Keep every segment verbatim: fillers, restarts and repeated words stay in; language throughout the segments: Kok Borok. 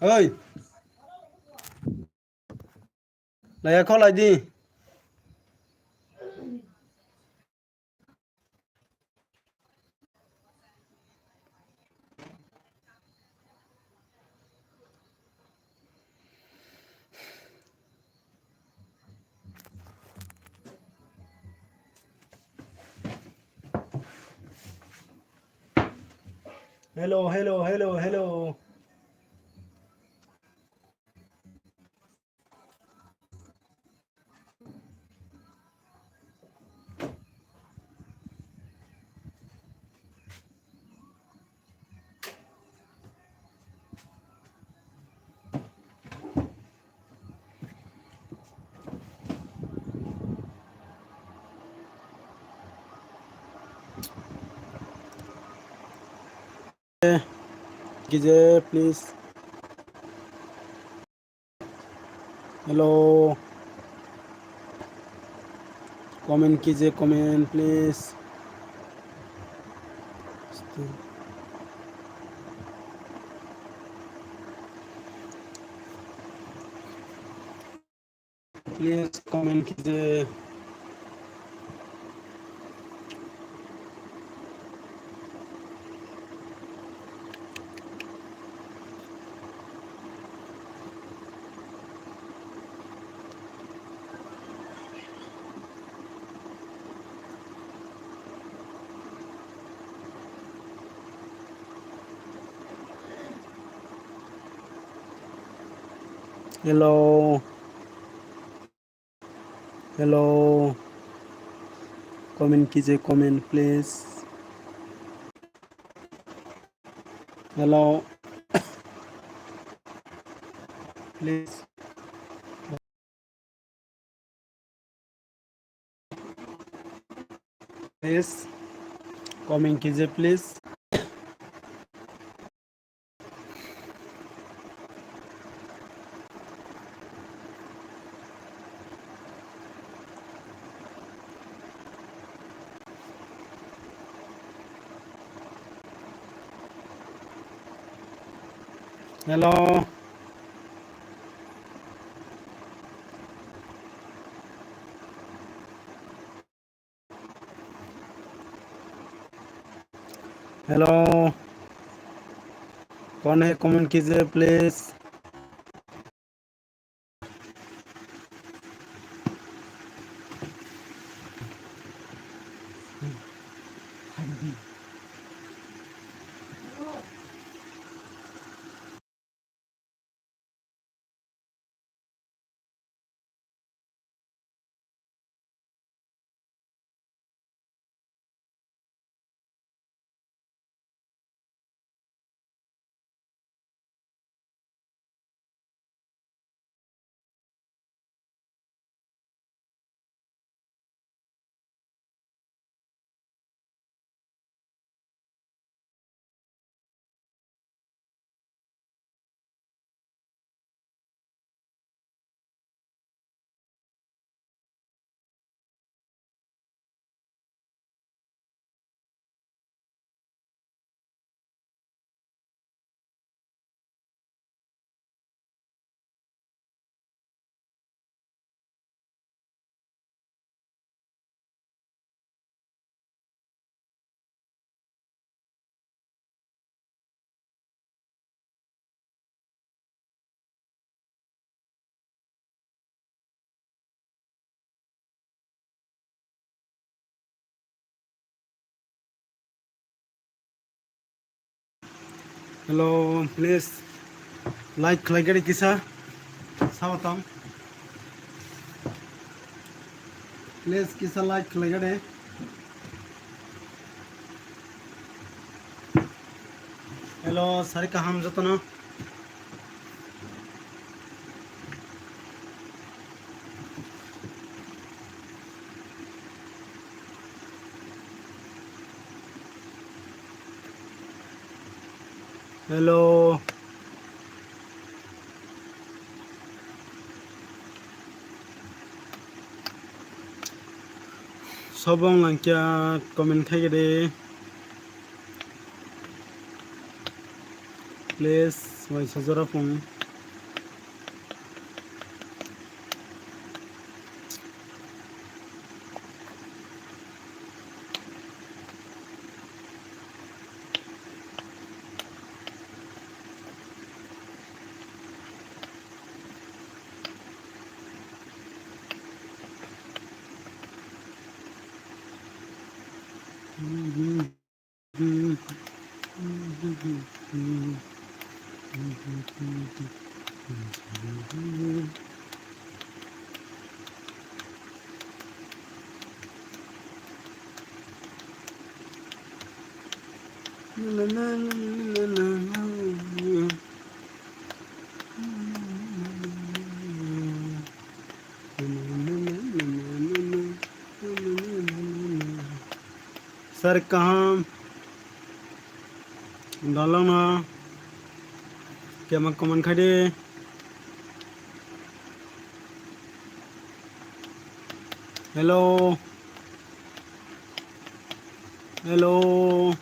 Oi. Laya kho lai di. Hello, hello, hello, hello. Kije, please. Hello. Comment kije, comment, please. Please comment kije. Hello. Hello. Comment kije, comment, please. Hello. Please. Please, comment kije, please. Hello. Hello. कौन है, comment कीजिए please. Hello, please like khlai gari kisa, sao tong. Please kisa like khlai gari. Hello, sari kaham jotono. Hello. Sobong langkya comment khai gede. Please, waisa jora phone. Sir, kaham? Dalangno kema comment khai di. Hello. Hello.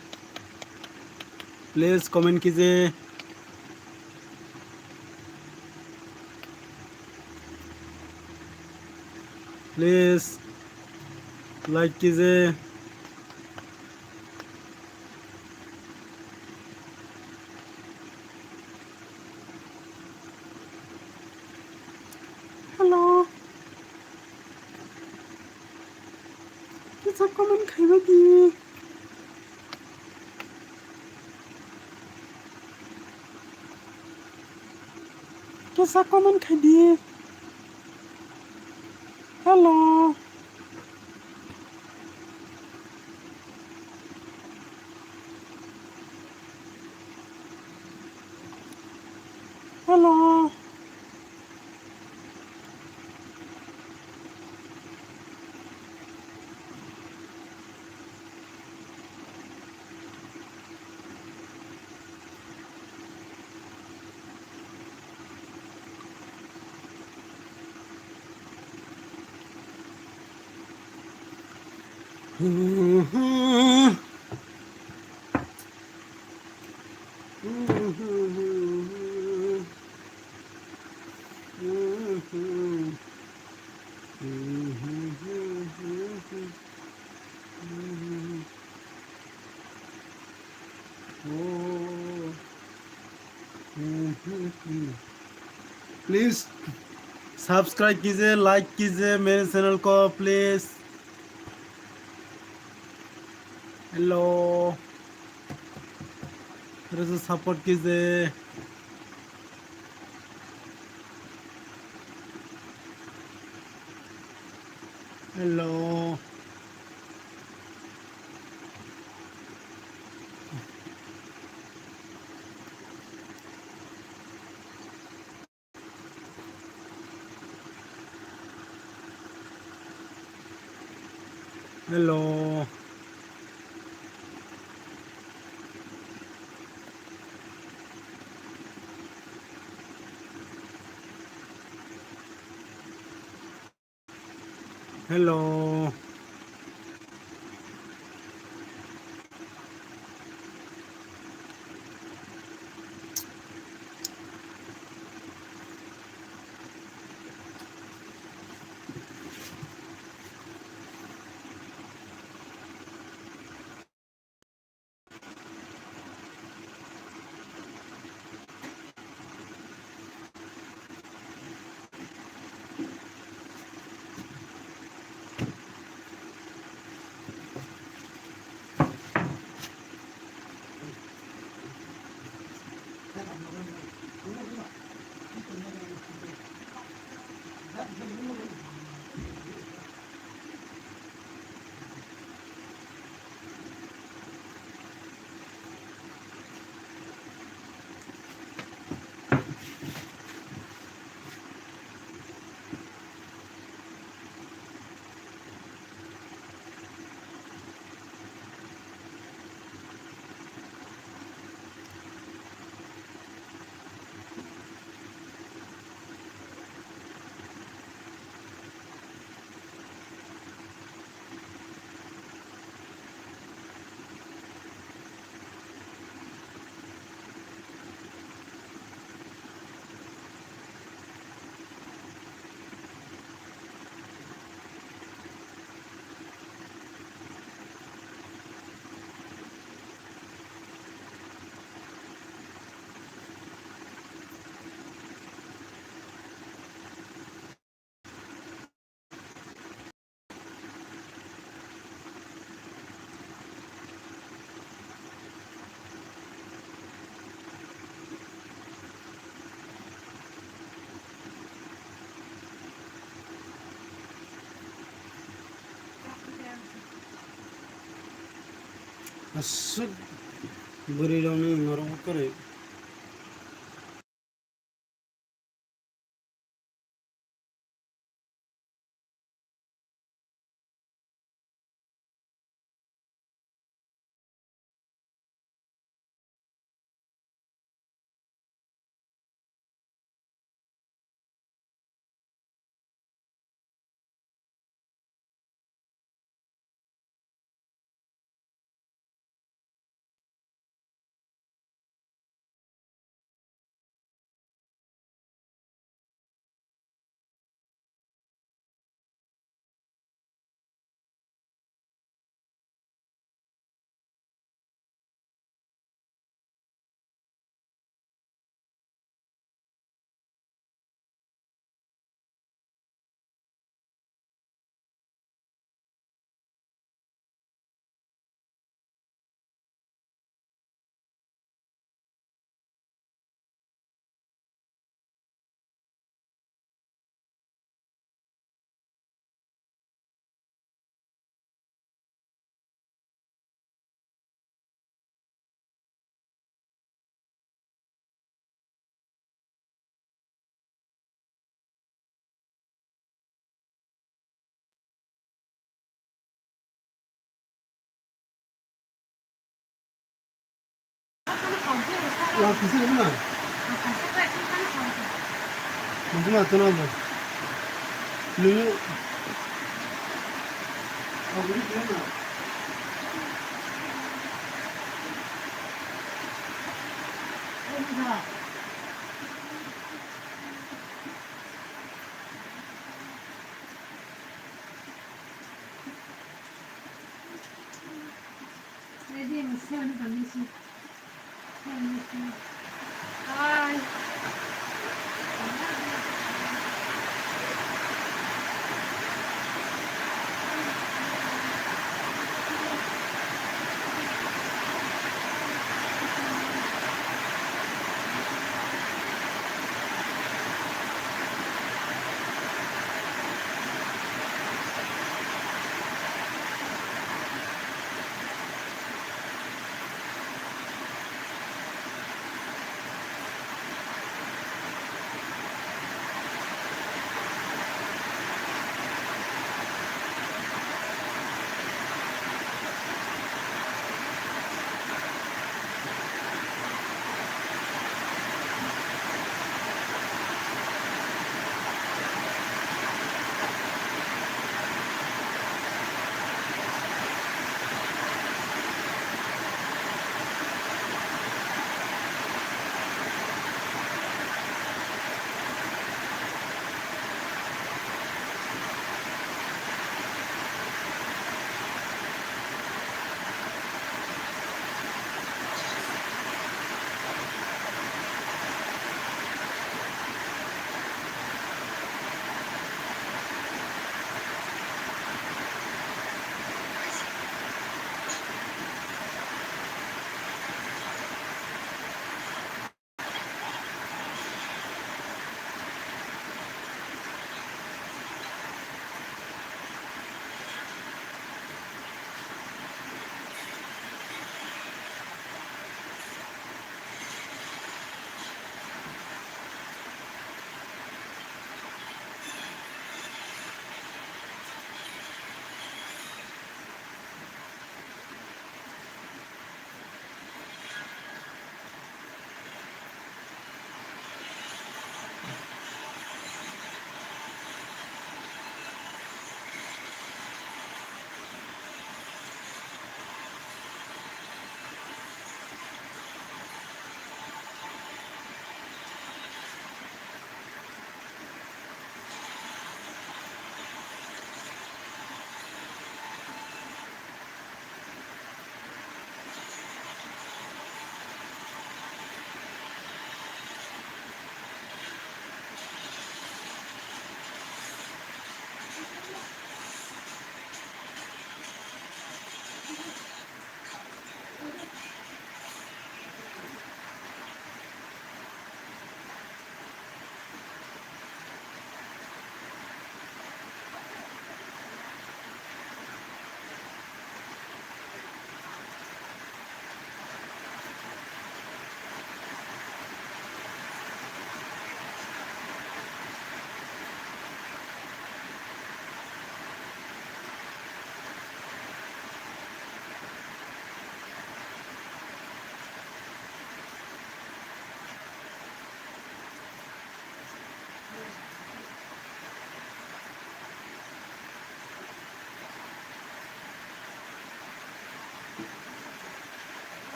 Please comment kije. Please like kije. Hello. Kisa comment khaibai di. Kisa comment khai di. Hello. Hello. Please subscribe कीजिए, like कीजिए मेरे channel को please। Hello, थोड़ा सा support कीजिए। Hello. Hello. Hello. Aswk bwrwi rokni norok kwrwi.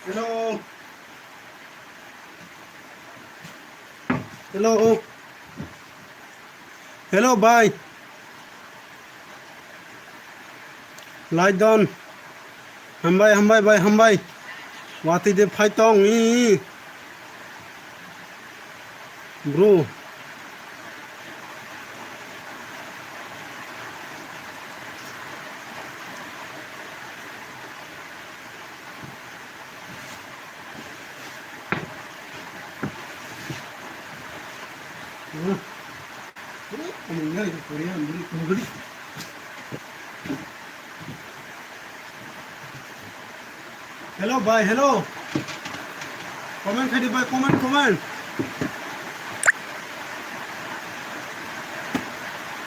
Hello. Hello. Hello, bhai. Laidon. Hambai, hambai, bhai, hambai. Watwi de phai tong, i. Bro. Hello, bhai, hello. Comment khai di, bhai, comment, comment.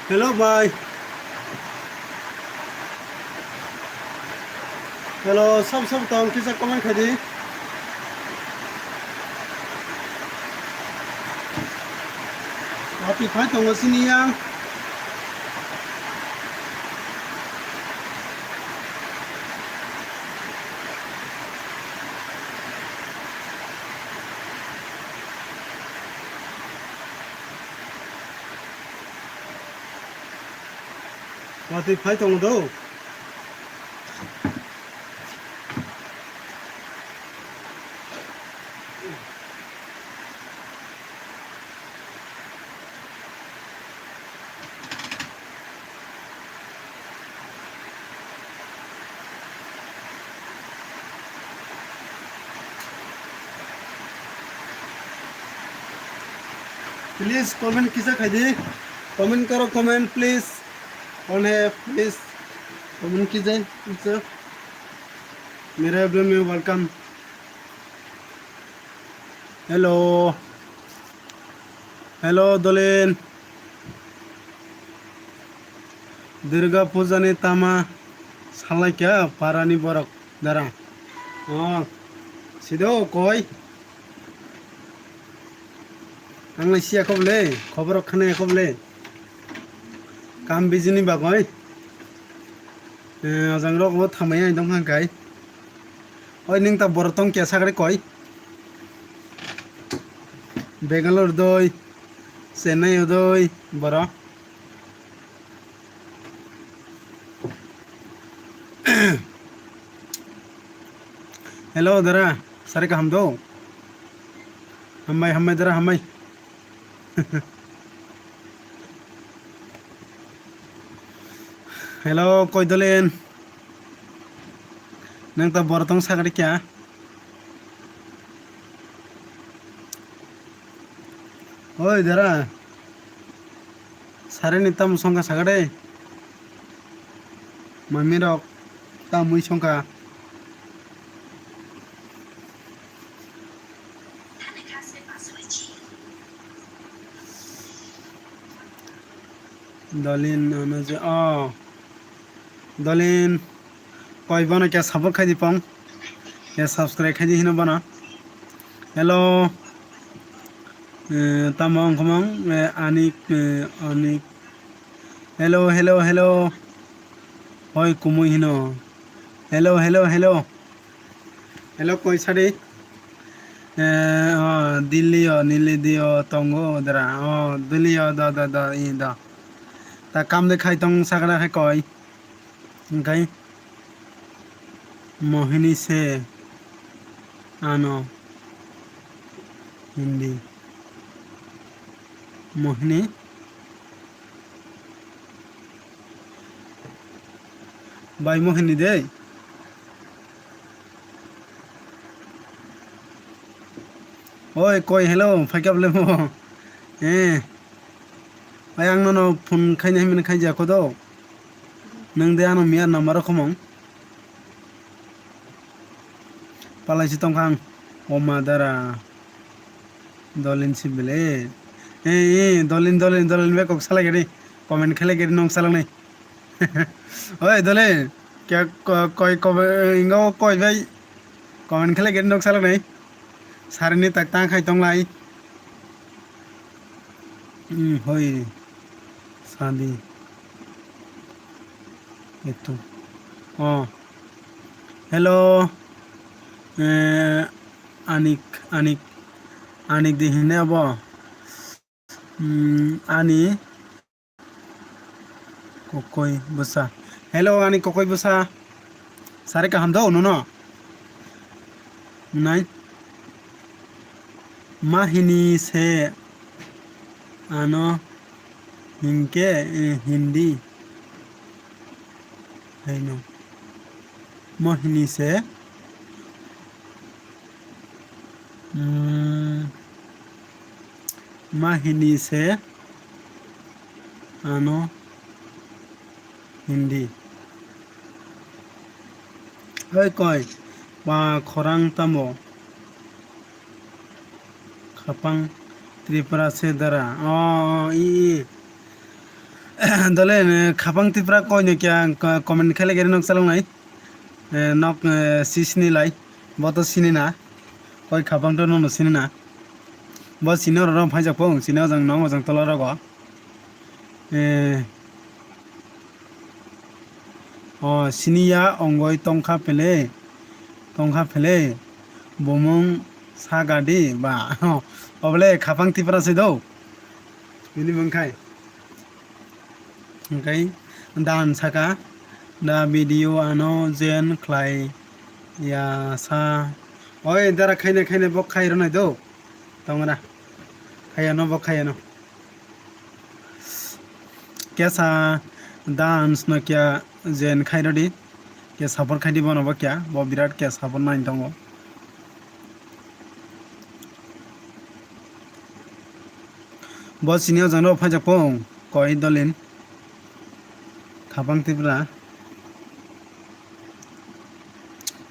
Hello, bhai. Hello, sob sob tong kisa comment khai di. Watwi phai tongo sini yang. Watwi phai tongo do. Please comment kisa khai di. Comment karo, comment, please. One, please. Comment kisa, kisa. Mere vlog mein welcome. Hello. Hello, Dolin. Durga puja ni tama salai kya parani borok dara. Oh, sido koi. Ang lai siya kobole, khobor khana kobole. Kam bijini bagoi. Eh, ajang rok bo thamai ai dong kha kai. Oi, nwng ta borok tong kya sagre koi? Bangalore doi, Chennai doi, boro. Hello, dara, sari kaham do? Hambai, hambai, dara, hambai. Hello, koi Dolin. Nwng ta borok tong sagri kya? Oi, dara. Sari ni tamo songkha sagade. Mami rok tamui songkha. Dolin, ano je, oh. Dolin, koi bono kya support khai di pong. Kya subscribe khai di hino bono. Hello. Eh, tamo wngkha mang, eh, Anik, eh, Anik. Hello, hello, hello. Hoi, kumui hino. Hello, hello, hello. Hello, koi sadi? Eh, oh, Delhi o, Nili di o, tongo, dara. Oh, Delhi o, da, da, da, i, da. Ta kam de khai tong sakra khai koi. Hingkai Mohini se ano Hindi. Mohini. Bai Mohini de. Oi, koi, hello, phaikap lemo. Eh. Ai, ang nono phone khaina himani khaijak kho do. Nwng de ano miya number rok khomong. Palai si tongkha ang. O ma dara. Dolin si bele. Eh, eh, Dolin, Dolin, Dolin, be kok salai gari. Comment khelai gari nong salak nai. Oi, Dolin. Kya ko-, koi, ko-, ingo koi bai. Comment khelai gari nong salak nai. Sarini tak tang khai tong lai. Hmm, hoi. Sadi. Itu. Oh. Hello. Eh, Anik, Anik, Anik di hinne abo. Hmm, ani kokoi bwsa. Hello, ani kokoi bwsa. Sari kaham do, nono? Nai. Mahini se ano hinke, eh, Hindi. Haino. Mohini se. Mm, Mahini se. Ano. Hindi. Oi koi. Ba khorang tamo. Khapang Tripura se dara. O, o, i, i. Dole, eh, Khapang Tripura koi no kya, ko-, comment khaile gere nok chalong nai. Eh, nok, eh, si sini lai. Bo to sini na. Koi Khapang to no no sini na. Bo sini oro rom phai jak pung, sini ojang nong ojang tola rogo. Eh, O, siniya ongoi tongkha pele, tongkha pele, bumung sagadi ba. Obole Khapang Tipra se do. Bini mungkhai. Hingkai dan saka, da video ano jen khlai ya sa. Oi, dara khaine khaine bo khai rwnai do. Tongra. Khayano bo khayano. Kesa dance no kya jen khai rodi. Kya support khai di bono bo kya. Bo birat kya support nai tongo. Bo sini o jang no phai jak pung. Koi Dolin. Khapang Tipra.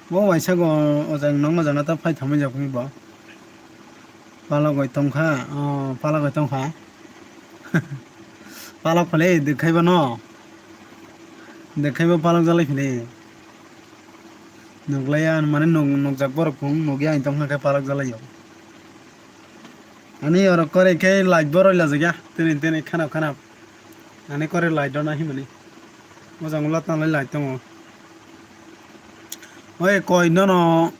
Bo waisa go o jang nong o jang ta phai thamai jak pung bo. Palok bai tongkha, o, palok bai tongkha. Palok phale, dekhai bono. Dekhai bo palok jalai phile. Nuklaiya, mane nuk-, nukjak borok kung, nukya, ang tongkha khe palok jalai yo. Ani oro kore khe light bo roi lajak ya, tini, tini, khanap, khanap. Ani kore light rw na himani. Mojang ulo tanglai light tongo. Oi koi nono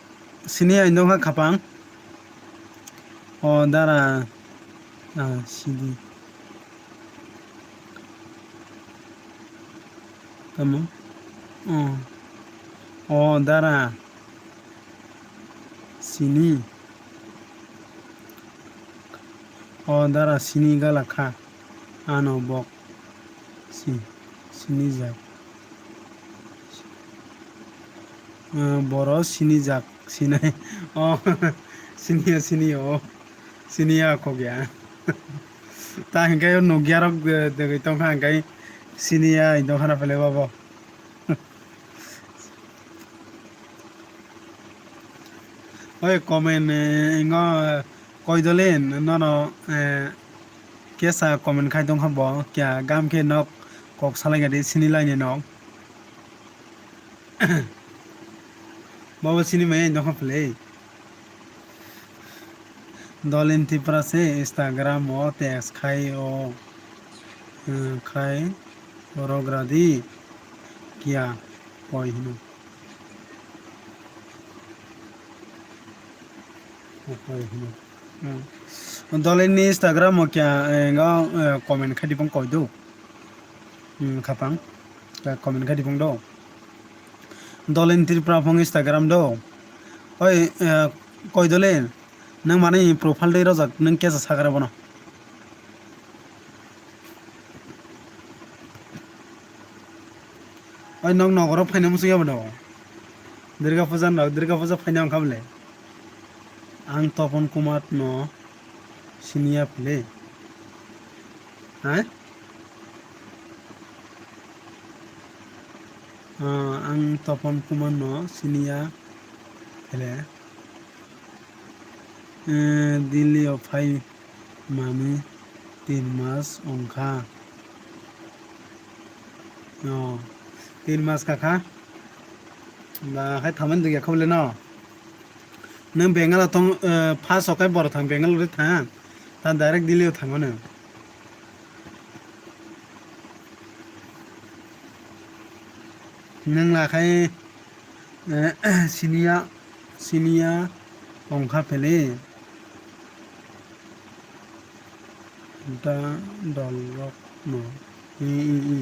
sini ai nokha khapang. O dara, ah, sidi. Tamo? O. O dara. Sini. O dara sini gala kha. Ano bok si-, sinijak. Eh, boro sinijak, sinai. O, siniya, siniya, o. Siniya kok ya. Ta hingke o nukya rok, eh, degoi tongkha hingke siniya, i dokhana pele babo. Oi comment, eh, ingo, eh, Koidolin, nono, eh, kesa comment khai tongkha bo, kya gam khe nok kok salai gadi sini laini nok. Babo sini mai nokha phlei. Dolin Tipra se Instagram o text khai o, eh, khai rogradi kiya koi hino. Koi hino. Hmm. Dolin ni Instagram o kiya, eh, nga, eh, comment khai dipong koi do. Hmm, khapang. Ka comment khai dipong do. Dolin Tripura phung Instagram do. Oi, eh, Koidolin, nang mani profile dei rojak, nang kesa sagra bono. Oi, nok nogoro phaina muchung yabo do. Durga puja no, Durga puja phaina wngkha bole. Ang Topon Kumar no siniya phle. Ha? Ah, ang Topon Kumar no siniya phle. Eh, Delhi o phai mani tin mas wngkha. Oh, tin mas kakha. Ba, hai thaman dugya khobole no. Nang Bengal o tong, eh, first o kai boro thang Bengal o thang. Ta direct Delhi o thango nang. Nang la khai, eh, siniya, siniya wngkha pele. Da dol rok no. I, i, i.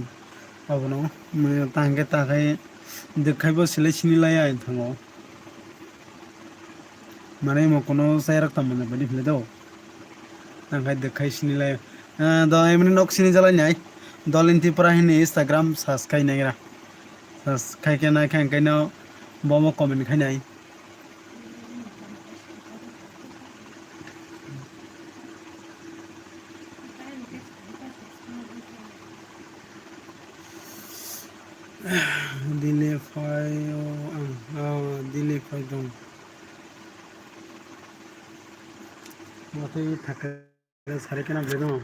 Abono mane tangke takhai dwkhai bo selai sini laya thango. Mane mo kono chai rok tamo na badi phile do. Tangkai dwkhai sini laya. Ah, do emni nok sini jalai nai. Dolin Tripura hini Instagram search khai nai gra. Search khai khe nai khai kaino bomo comment khai nai. Dile phai o ang, ah, dile phai dong. Watwi thaka sari kana bwlai dong.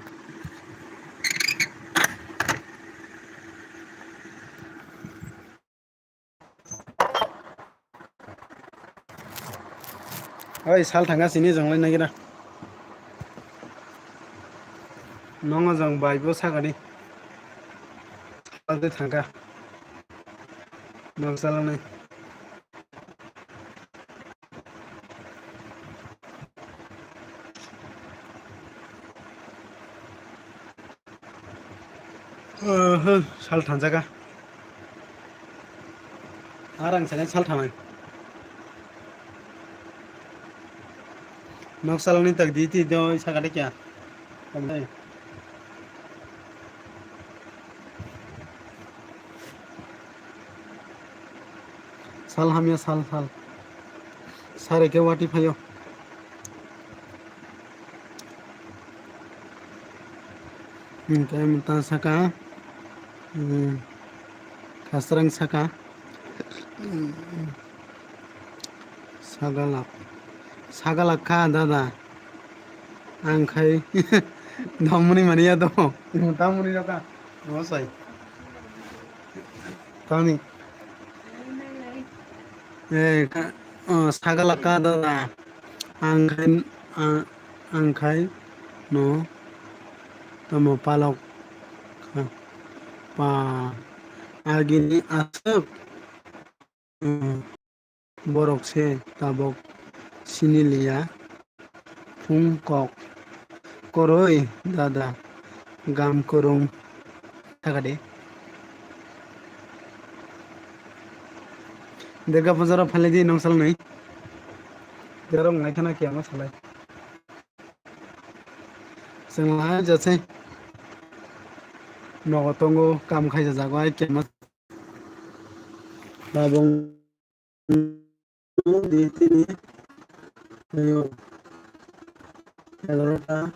Oi, sal thangka sini jong lai nagira. Nongo jong bai bo sakani. Sal de thangka. Nok salanai. Oho, sal thanjaka. Arang sene sal thanai. Nok salani tak di ti do sakade kya. Tamdai. Sal hamya sal sal. Sare ke wati phayo. Hingke mwta saka, hmm, khasrang saka, hmm, sagalak, sagalak kha dada, ang khai, domoni mani ya do, tamoni jaka, rosai, tani, eh, ka, oh, sagalak kha dada, ang khai, ah, ang khai no tamo palok kha. Pa agini aswk, um, borok se tabok sini liya. Phung kok koroi dada gam kwrwng thakade. Durga puja rok phalai di nong salnwi. Derong nai thana kiyama salai. Chwng lai jase nogo tongo, kam khaijak jago ai kema. Babung di tini ayo egarota.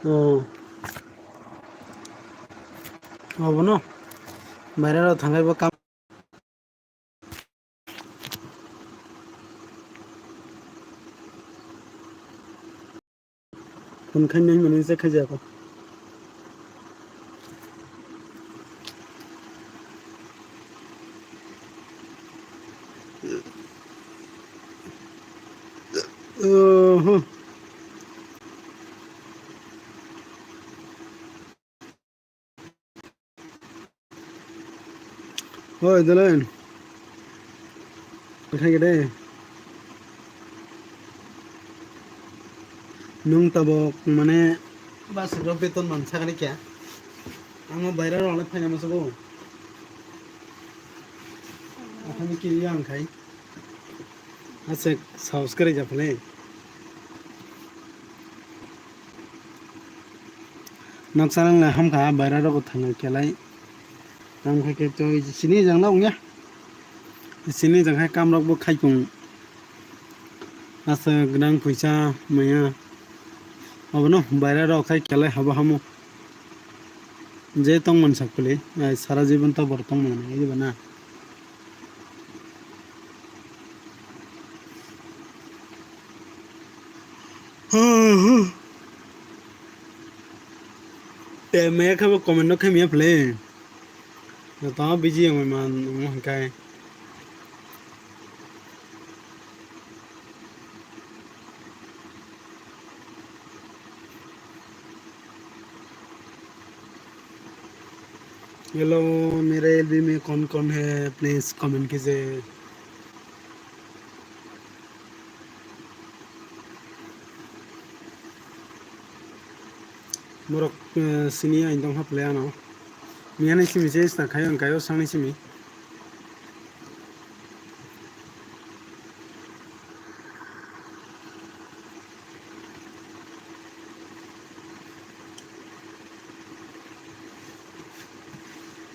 Oh. Abono bairaro thangaibo kam. Phone khainai manwi se khaijako. Oho. Hoi, Dalen. Khaikhe de. Nwng tabok mane bus rok beton man sakani kya? Ang o baira rok le phaina musugo. Athani kiriya ang khai. Aswk saus kwrwi ja phale. Noksa nang le hamkha, baira rogo thangwi kelai. Tamo khe khe to sini jang na wngya. Sini jang hai kam rok bo khai tong. Aswk gwnang phaisa maya. Abono baira rok khai kelai habo hamo. Je tong man sak phale, ai sara jibon to bor tong man nai ba na. Te maya khe bo comment no khe maya phale. Joto busy wngwi man wngma hwnkhe. Hello, मेरे एलबी में कौन कौन है? Please comment कीजिए. Borok, eh, sini ani dongha phle ano. Miyani simi se sta khayo, ang kayo sangni simi.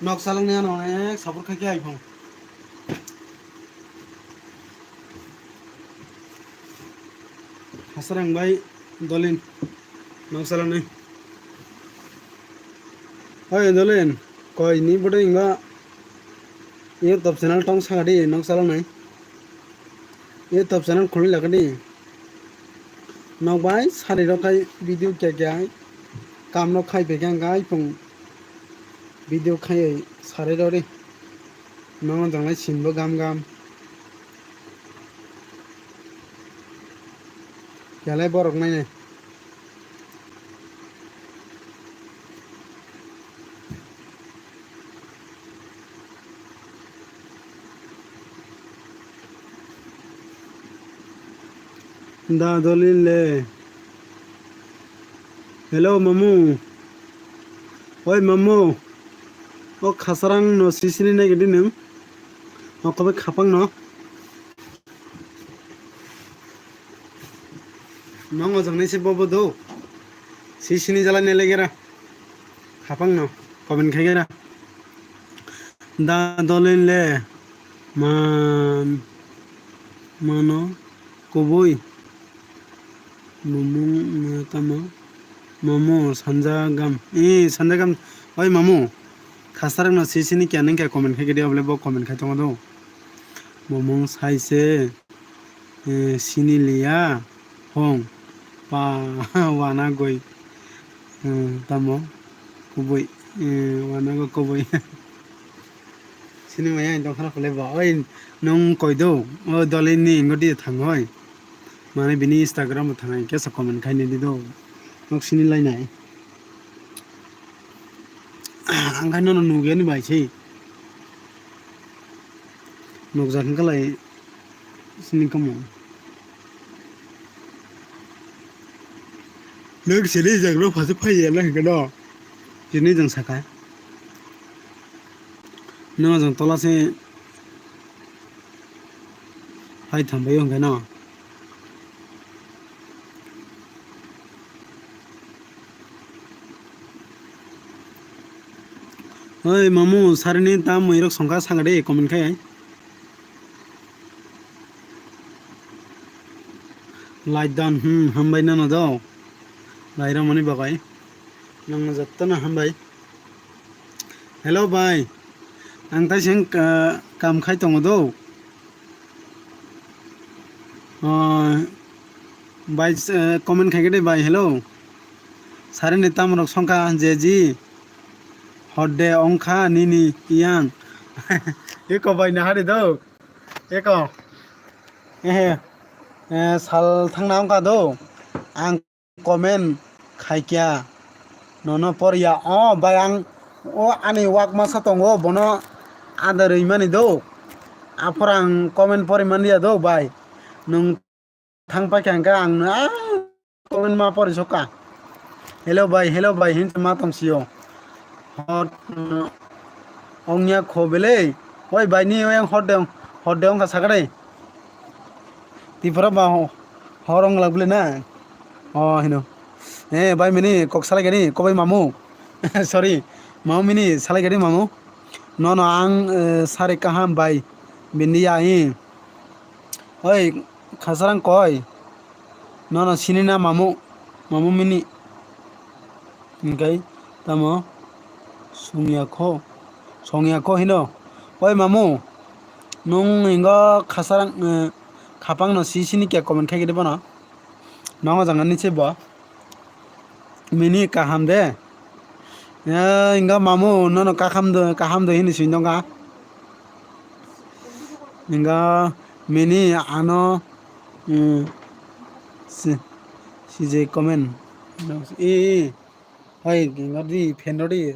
Nok salangni ano onek support khaikhe iPhone. Hasarang bai Dolin nok salangni. Oi Dolin, koi ni bodo inga YouTube channel tong saka di nok salangni. YouTube channel khulwi lakha di. Nok bai sari rok khai video kya kya kam rok khai pekha ang iPhone video khai sari rok ri. Nono janglai sinbo gam gam. Kelai borok nainai. Da Dolin le. Hello, mamu. Oi, mamu. O khasarang no sisini nai gidi nung. O kobe khapang no. Nong ojak nai se bobo do. Sisini jala ne legera. Khapang no. Comment khai gera. Da Dolin le. Man. Mano. Kubui. Mumung, ma, tamo. Mamu, sanjagam. Eh, sanjagam. Oi, mamu. Khasarang no sisini kya nung kya comment khai gidi, obole bo comment khai tongo do. Mumung sai se, eh, sini liya. Hong. Pa, wana goi. Eh, tamo. Kubui. Eh, wana go kubui. Sini maya indong khana khule ba. Oi, nung koi do. O Dolin ni ingo di thang oi. Mane bini Instagram bo thang, kesa comment khai ni di do. Nok sini lai nai. Ang khai nono nugya ni bai sei. Nukjak hwnkha lai sini kamo. Nok sini jagro phase phai ya na hwnkha no. Sini jang saka. Nang jang tola se. Hai thambai hwnkhe no. Oi mamu, sarini tam muirok songkha sangade comment khai. Like dan, hmm, hambai nano do. Lai ramani bagai. Nang jottona hambai. Hello bai. Ang tai seng, ah, kam khai tongo do. Ah, bai, eh, comment khai de bai. Hello. Sarini tamrok songkha jeji. Horde ongkha nini yang. Eko bai nahari do. Eko. Ehe. Eh, sal thangna ongkha do. Ang comment khaikya nono porya. O bai ang o ani wak masa tongo, bono ada rwimani do. Aphor ang comment porimanliya do bai. Nung thang paikha hwnkhe ang no, ah, comment ma pori soka. Hello bai, hello bai hin ma tong sio. Hot, mm, ongya kho belei. Oi bai ni oyang hot de, hot de ongkha sakare. Tipra ba ho-, hor ong lak bile na. O hino. Eh bai mini kok salai gani ko bai mamu. Sorry. Mamu mini salai gani mamu. No no ang, eh, sari kaham bai. Bindi ya i. Oi khasarang koi. No no sini na mamu. Mamu mini. Hingkai tamo songya kho, songya kho hino. Oi mamu, nung ingo khasarang, eh, khapang no si sini kya comment khai gidi bono. Nongo jang nani se bo. Mini kaham de. Eh, ingo mamu nono kaham do, kaham do hini sindonga. Ingo mini ano, mm, si, si je comment. Eh, eh. Hoi, ngardi, phen rodi.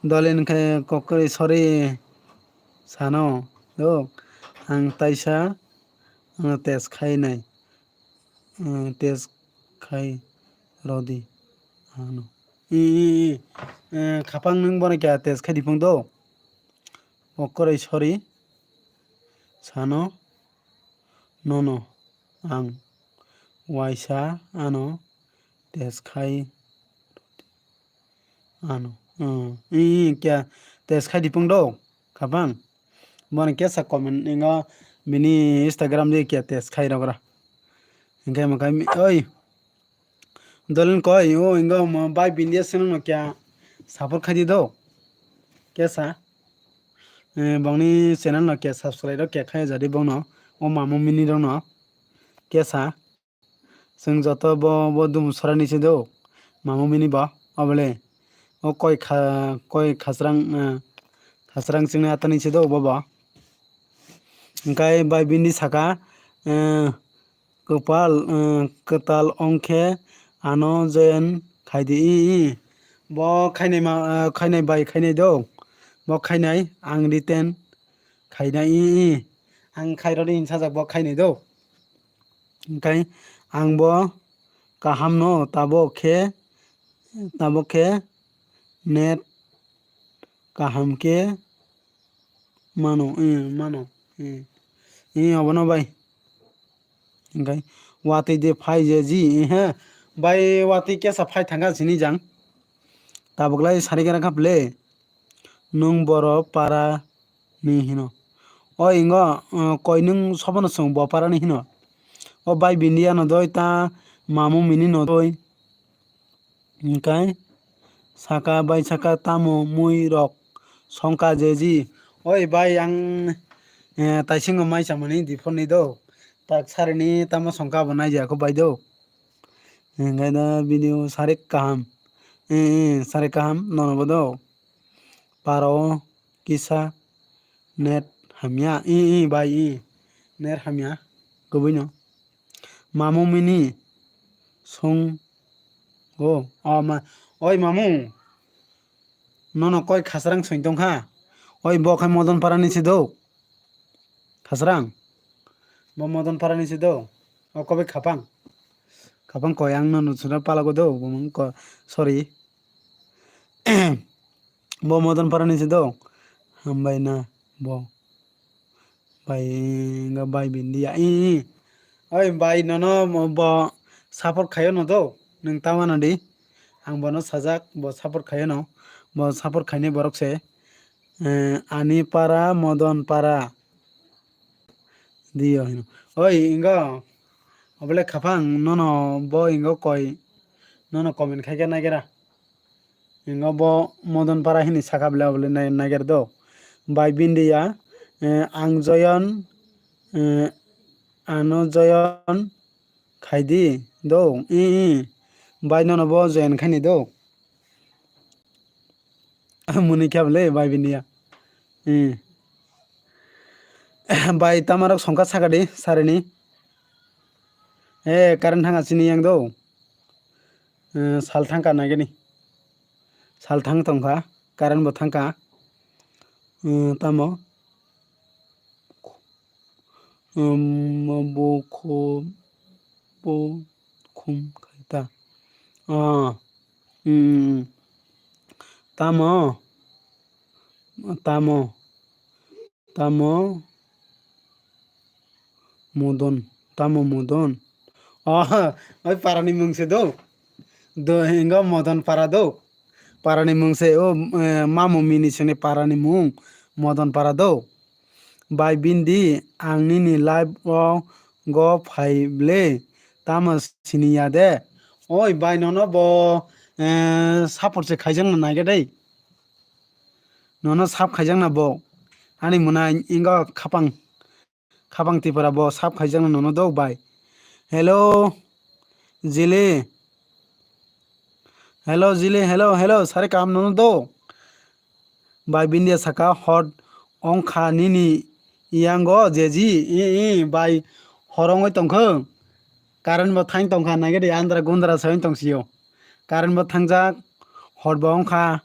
Dolin khe kokri sori sano. Do, ang taisa, ang test khai nai. Ang test khai rodi. Ano. I, i, i. Eh, khapang nwng bono kya test khai di phung do? Okkorai sorry. Sano. Nono. Ang. Waisa ano test khai. Ano. Hmm. I, i, kya test khai di phung do? Khapang. Bono kesa comment ingo bini Instagram di kya test khai rogra. Hingke makai mi, oi. Dolin koi, o ingo mo bai Bindia channel no kya support khai di do. Kesa. Eh, bongni channel no kya subscribe rok kya khai jadi bongno. O mamu mini rok no. Kesa. Chwng joto bo, bo dumu sorani se do. Mamu mini bo. Obole. O koi kha, koi khasrang, eh, khasrang chwngni atani se do bo bo. Hingkai bai bini saka, eh, kwpal, eh, kwtal ongkhe ano join khaidi i, i. Bo khainai ma, eh, khainai bai khainai do. Bo khainai ang written khainai i, i. Ang khairodi hinsa jak bo khainai do. Hingkai ang bo kaham no tabok khe, tabok khe net kaham khe mano, eh, mano, eh. Eh, obono bai. Hingkai watwi de phai je ji, eh, he. Bai watwi kesa phai thangkha sini jang. Tabuk lai sari khe rangkha ple. Nwng boro para ni hino. O ingo, eh, koi nwng sobono chwng bo para ni hino. O bai Bindia no doi ta mamu mini no doi. Hingkai saka bai saka tamo mui rok songka jeji. Oi bai ang, eh, taisingo mai chamani diphor ni do. Tak sari ni tamo songka bo nai jaya kho bai do. Hingkai da video sari kaham. Eh, eh, sari kaham nono bo do. Paro kisa net hamya. Eh, eh, bai, eh. Net hamya. Kubui no. Mamu mini song go. O ma, oi mamu. Nono koi khasrang soi tong kha. Oi bo khai Modon para ni se do. Khasrang. Bo Modon para ni se do. O kobe khapang. Khapang koi ang nono sura palago do. Bo mung ko, sorry. Bo Modon para ni se do. Hambai na bo. Bai, nga bai Bindia. I, i. Oi, bai, nono mo-, bo support khayo no do. Nwng ta wana di. Ang bono sajak, bo support khayo no. Bo support khainai borok se. Eh, ani para, Modon para. Dio hino. Oi, ingo. Obole khapang, nono bo ingo koi. Nono comment khai khe nagera. Ingo bo Modon para hini saka bele obole nai-, nager do. Bai Bindia, eh, ang joyon, eh, ano joyon khaidi do. I, i. Bai nono bo joyon khaini do. Muni khe bele bai Bindia. I. Bai tamarok songkha sakadi sarini. Eh, current thanga sini yang do. Eh, sal thangka nagini. Sal thang tongkha, current bo thangka. Eh, tamo? Um, bo kho-, bo khum khaita. Ah, mm, tamo? Tamo? Tamo Modon, tamo Modon. Oh, oi parani mung se do. Do hingo Modon para do. Parani mung se o, eh, mamo mini sini parani mung Modon para do. Bai Bindi ang nini live o go phai ble tamo sini ya de. Oi bai nono bo, eh, support se khaijak na nai ge dei. Nono sap khaijak na bo. Ani mwnai ingo khapang, khapang tipra bo sap khaijak na nono do bai. Hello, Jili. Hello, Jili, hello, hello, sari kam nono do. Bai Bindia saka hot ongkha nini yango jeji, i, i, bai horongoi tongkho. Current bo thain tongkha nai gede andra gundra sai tongsiyo. Current bo thangjak, hot bo ongkha,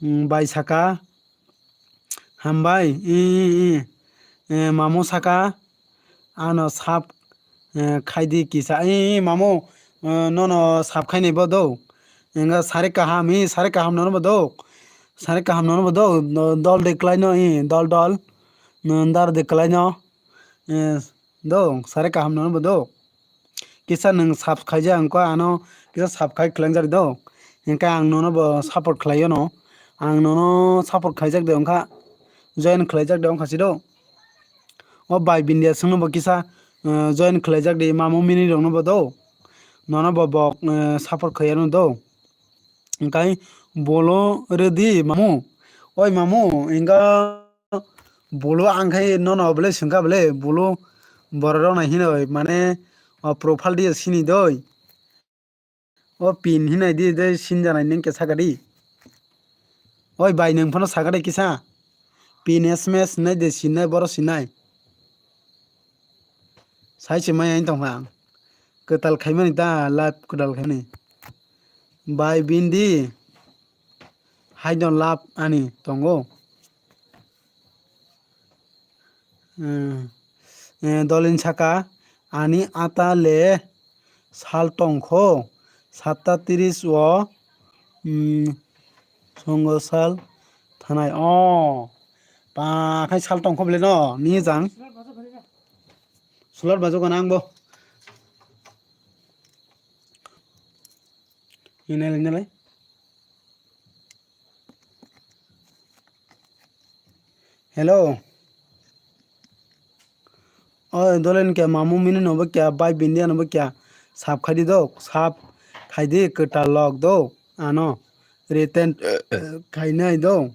mm, bai saka, hambai, i, i, i, e, mamu saka, ano sap, e, khaidi kisa, i, i, mamu, e, nono sap khaini bo do, Enga sari kaham, i sari kaham nono bo do. Sari kaham nono bo do. No, dol de klai no, i dol dol. No, dar de klai no. Eh, do, sari kaham nono bo do. Kisa nwng sub khaijak wngkha ano, kisa sub khai khwlangjak do. Hinkhe ang nono bo support khlai ono. Ang nono support khaijak de wngkha, join khlaijak de wngkha si do. O bai Bindia swngno bo kisa, eh, join khlaijak di, mamo mini rokno bo do. Nono bo bok, eh, support khai ano do. Engkai bolo redi mamu. Oi mamu, enga bolo ang khai nono bole swngkha bole, bolo borok rok nai hinoi, mane, o profile di sini doi. O pin hinai di, de sinjanai neng khe saka di. Oi bai, neng phano saka de kisa. Pin S M S hinai de sinai, boro sinai. Sai se mai ani tongkha ang. Kwtal khaimani ta, live kwtal khaimani. Bai bindi. Hai don lab ani tongo. Eh, eh, dolin saka ani ata le sal tongkho satta tiris o, mm, songo sal thanai. O pa khai sal tongkho bele no ni jang. Slot bajo gana ang bo. Inai lai nalai. Hello. Oi, dolen kya mamu mini no bo kya, bai bindia no bo kya. Sap khai di do, sap khai di kwtal log do. Ano, written khai nai do.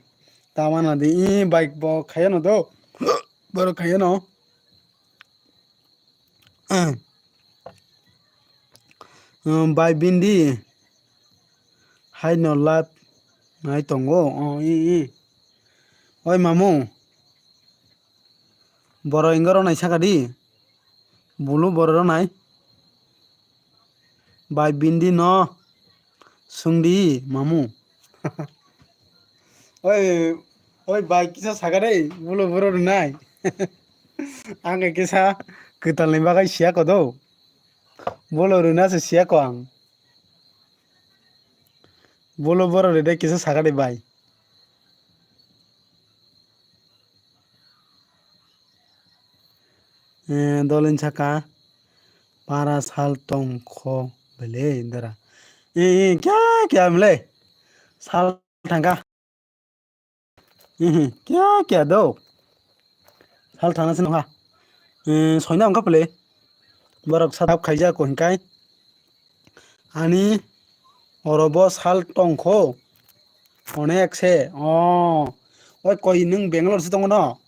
Tamana di, i bike bo khai no do. Boro khai no. Bai bindi hai no lab nai tongo. O, i, i. Oi mamu. Boro ingo ro nai saka di. Bulu boro ro nai. Bai bindi no. Sungdi mamu. Oi, oi bai kisa saka dei, bulu boro rwnai. Ang khe kisa kwtal ni bagwi siya ko do. Bulu rwna se siya ko ang. Bulu boro rwde kisa saka dei bai. Eh, dolin saka para sal tong kho bele dara. Eh, eh, kya kya mle? Sal thangka. Eh, eh, kya kya do? Sal thangna se nokha. Eh, soina ongkha pele. Borok sadap khaija ko hinkai. Ani oro bo sal tongkho. Onek se. Oh. Oi koi nwng Bangalore se tongo no?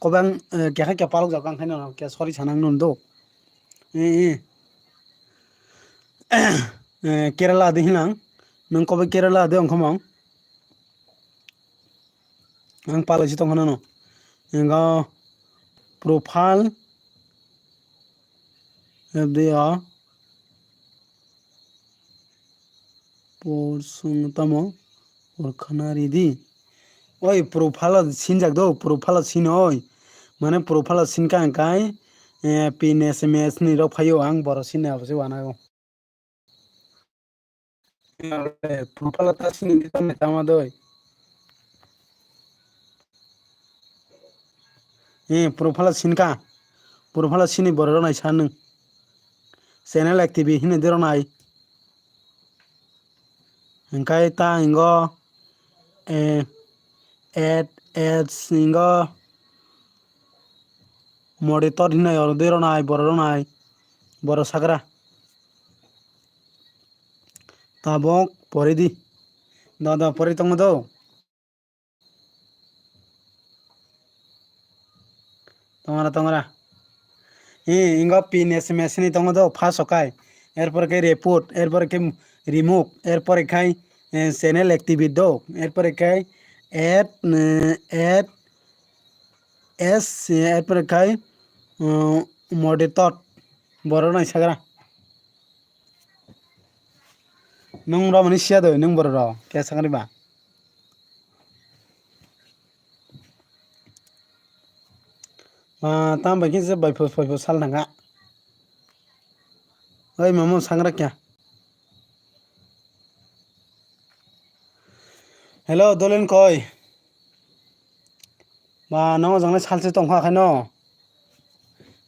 Kobang, eh, kekha kya palok jago ang khaino kya sorry sanang nun do. Eh, eh. Eh, Kerala de hinang. Nwng kobe Kerala de ongkhomong. Ang palai si tongkha no. Engo profile. F D A. Por sung tamo por khana ridi. Oi profile sinjak do, profile sin oi. Mane profile sin ka angkai, eh, pin S M S ni rok phaio ang boro sin abo se wana go. Profile ta sin di tamo tamo doi. Eh, profile sin ka. Profile sini boro nai sa nung. Channel active hini dero nai. Hingkai ta ingo, eh, ad, ads ingo. Moritor hinai oro dero nai, boro nai. Boro sagra. Tabok pori di. Da da pori tongo do. Tongra, tongra. Eh, ingo pin S M S ni tongo do, first okai. Erpore khe report, erpore khe remove, erpore khai, eh, channel activate do, erpore khai add, eh, add, S, eh, erpore khai, eh, moderator. Boro nai sagra. Nung romani siya do, nung boro ro, kya sakari ba? Ah, tam bai khe se bai phus, bai phus sal thangkha. Oi, mamo sangra kya? Hello, Dolin koi. Ba, nang ojang le salse tongkha khaino.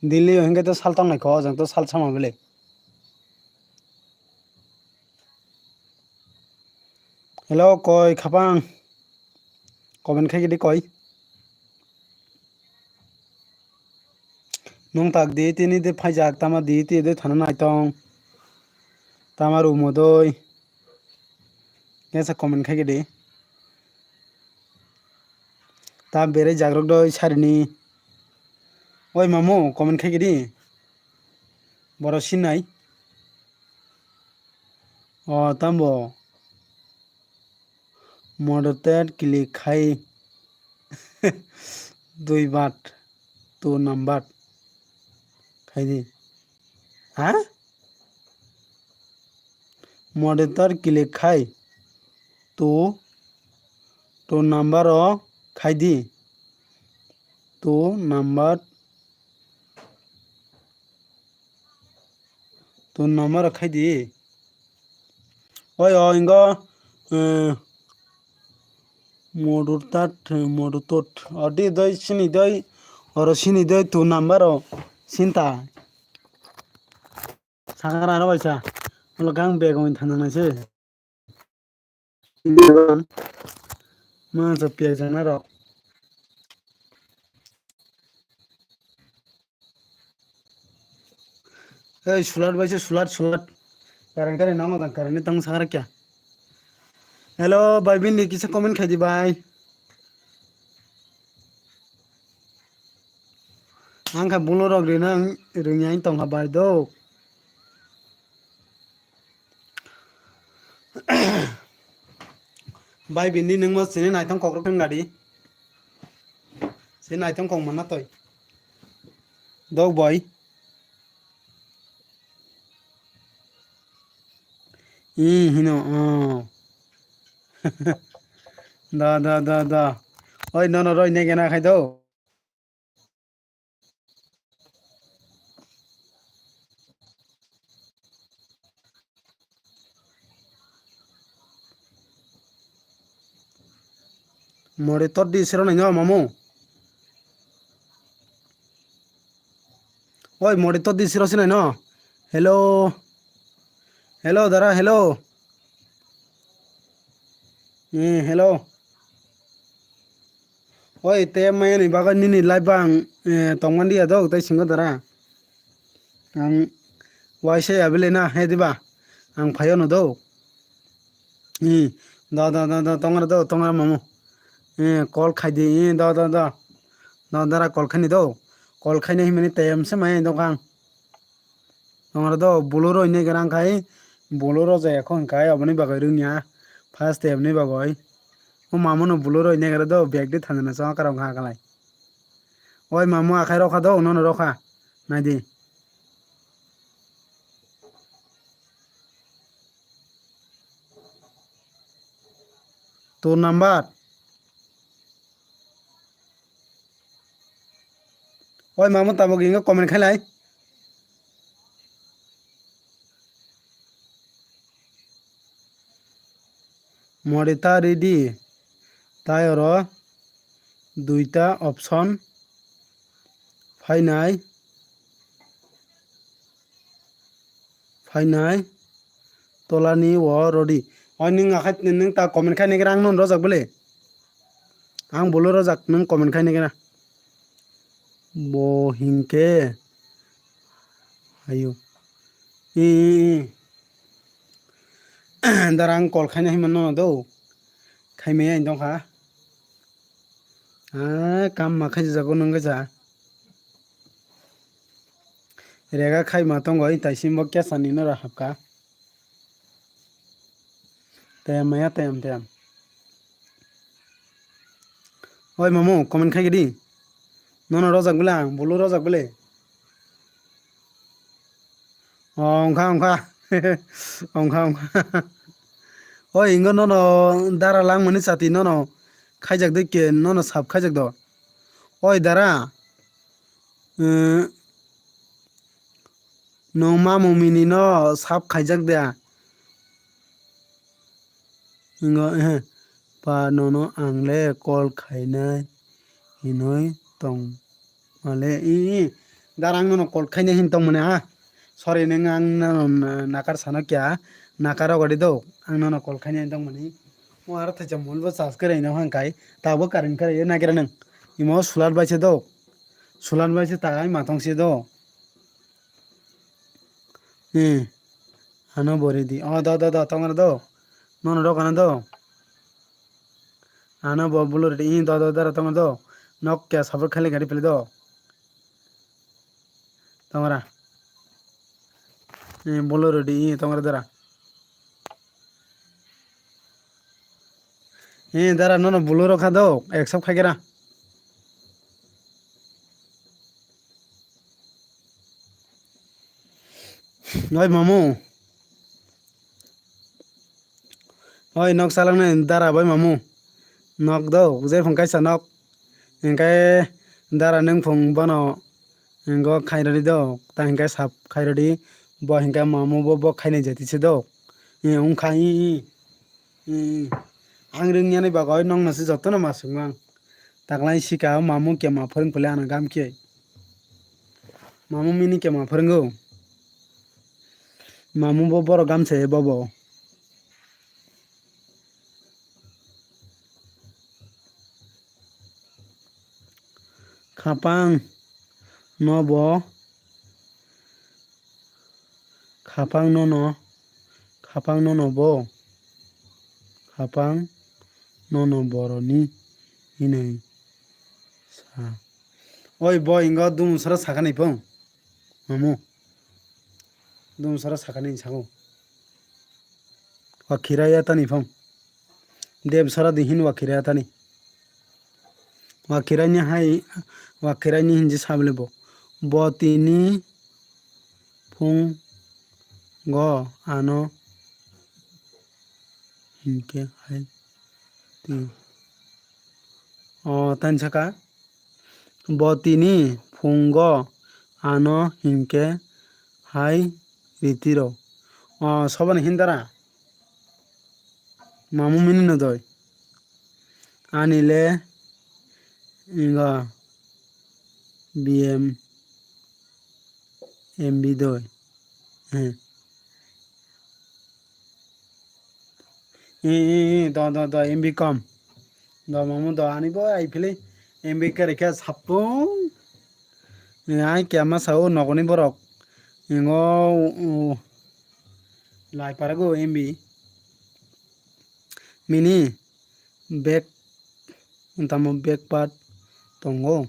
Delhi o hingke to sal tongnai kho, ojang to sal sama bele. Hello, koi khapang. Comment khai gidi koi. Nung tak di tini de phaijak tama di ti de thana naitong. Tama rumo doi. Kesa comment khai gidi. Ta bere jagrok doi sarini. Oi mamu comment khai gidi. Boro sinai. O tambo. Moderator click khai dui bat tu number khai di. Ha? Moderator click khai tu tu number o khai di. Tu number Tun number khai di. Oi, o, ingo, eh, modur tat, modur tot. Adi doi sini doi, oro sini doi tu number o sinta. Sakara aro baisa. Ulo gang bag on thana nase. Ma sa piak jana rok. Ei, sulat bai se, sulat, sulat. Karang kari nang tang karang ni tang sakara kya. Hello, bai bini kisa comment khai di bai. Ang kha bulo rok rina ang rwngya ang tongkha bai do. Bai bini nangma sini naithong kokrok thang nadi. Sini naithong kong mana toi. Dog boy. I hino, oh. Da, da, da, da. Oi, nono roi ne gena khai do. Mori tot di sero nai no mamu. Oi, mori tot di sero sinai no. Hello. Hello, dara, hello. Eh, hello. Oi, te maya ni bagwi nini live bang, eh, tongmani ya do, tai singo dara. Ang waisa ya bile na, he diba? Ang phayo no do. Hmm. Do, do, do, do, tongra do, tongra mamu. Eh, call khai di, eh, do, do, do. Do, dara call khai ni do. Call khai ni himani tayam se mai do kang. Tongra do, buluro ine gerang khai, buluro jaya khon khai, aboni bagwi rungya. First tayam ni bagwi. O mamu no buluro ine gera do, bag di thangna sa karang kha kalai. Oi mamu akhai rokha do, nono rokha. Naidi. Tor number. Oi mamu tabuk ingo comment khailai. Mori ta ready. Tai oro duita option phainai, phainai tolani o rodi. Oi nwng akhai nwng ta comment khai nai khe ang nono rojak bole. Ang bolo rojak nwng comment khai nai khe na. Bo hinkhe. Ayo. I, i, i. Dara ang call khaina hinma nono do. Khaimaya ang tongkha. Ah, kam ma khaijak jago nwng khe ja. Rega khaima tongo, i taisimbo kesa ni noro hapkha. Tayam maya tayam tayam. Oi mamu, comment khai gidi. Nono rojak bwle ang, bulu rojak bwle. O, wngkha, wngkha. Wngkha, wngkha. Oi, ingo nono dara langmani chati nono khaijak de ke, nono sap khaijak do. Oi, dara. Nwng ma mumini no sap khaijak de. Ingo, eh. pa nono ang le call khainai hinwi tong male. I, i, dar ang nono call khainai hin tong mane ha. Sorry, neng ang nono na-, nakar sano kya, nakar rogadi do, ang nono call khainai hin tong mani. Mo aro thacha mul bo charge kare ino hang kai, tabo current kare ye nagira nang. Imo solar bai se do, solar bai se tagai matong se do. Hmm. Ano bori di. Oh, do, do, do, tongro do. Nono do kana do. Ano bo bulur di. Do, do, do, tongro do. Nok kya sabur khali gari pele do. Tongora. Eh, bulur di. Tongora dara. Eh, dara nono bulur kha do. Accept khagira. Oi mamu. Oi nok salaknai dara bai mamu. Nok do, je phung kaisa nok. Hinkhe dara nung phung bono hingo khairodi do. Ta hinkhe sap khairodi. Bo hinkhe mamu bo, bo khainai jati se do. Eh, wngkha, i, i. Hmm. Ang rwngya ni bagwi nokno se jotono ma swngmang. Taklai sika o mamu kema phwrwng pili ano gam khe. Mamu mini kema phwrwngo. Mamu bo borok gam se bobo. Khapang no bo Khapang nono, khapang nono bo, khapang nono boroni hinwi sa. Oi bo ingo dumusora sakani phung. Mamu. Dumusora sakani sago. Wa khiraya tani phung. Debsora di hin wa khiraya tani. Wa khiraini hai, wa khiraini hinji sabole bo. Bo tini phungo ano hinkhe hai ti. O tani saka. Bo tini phungo ano hinkhe hai ritiro. O sobani hindara. Mamu mini no doi. Ani le inga B M M B doi. Hmm. Eh, eh, eh, do, do, do, M B kom. Do, mamu do, ani bo ai philai M B kare khe sapung. Eh, ai kya ma sao nogoni borok. Ingo, u, lai parago M B. Mini bag, tamo bag part tongo.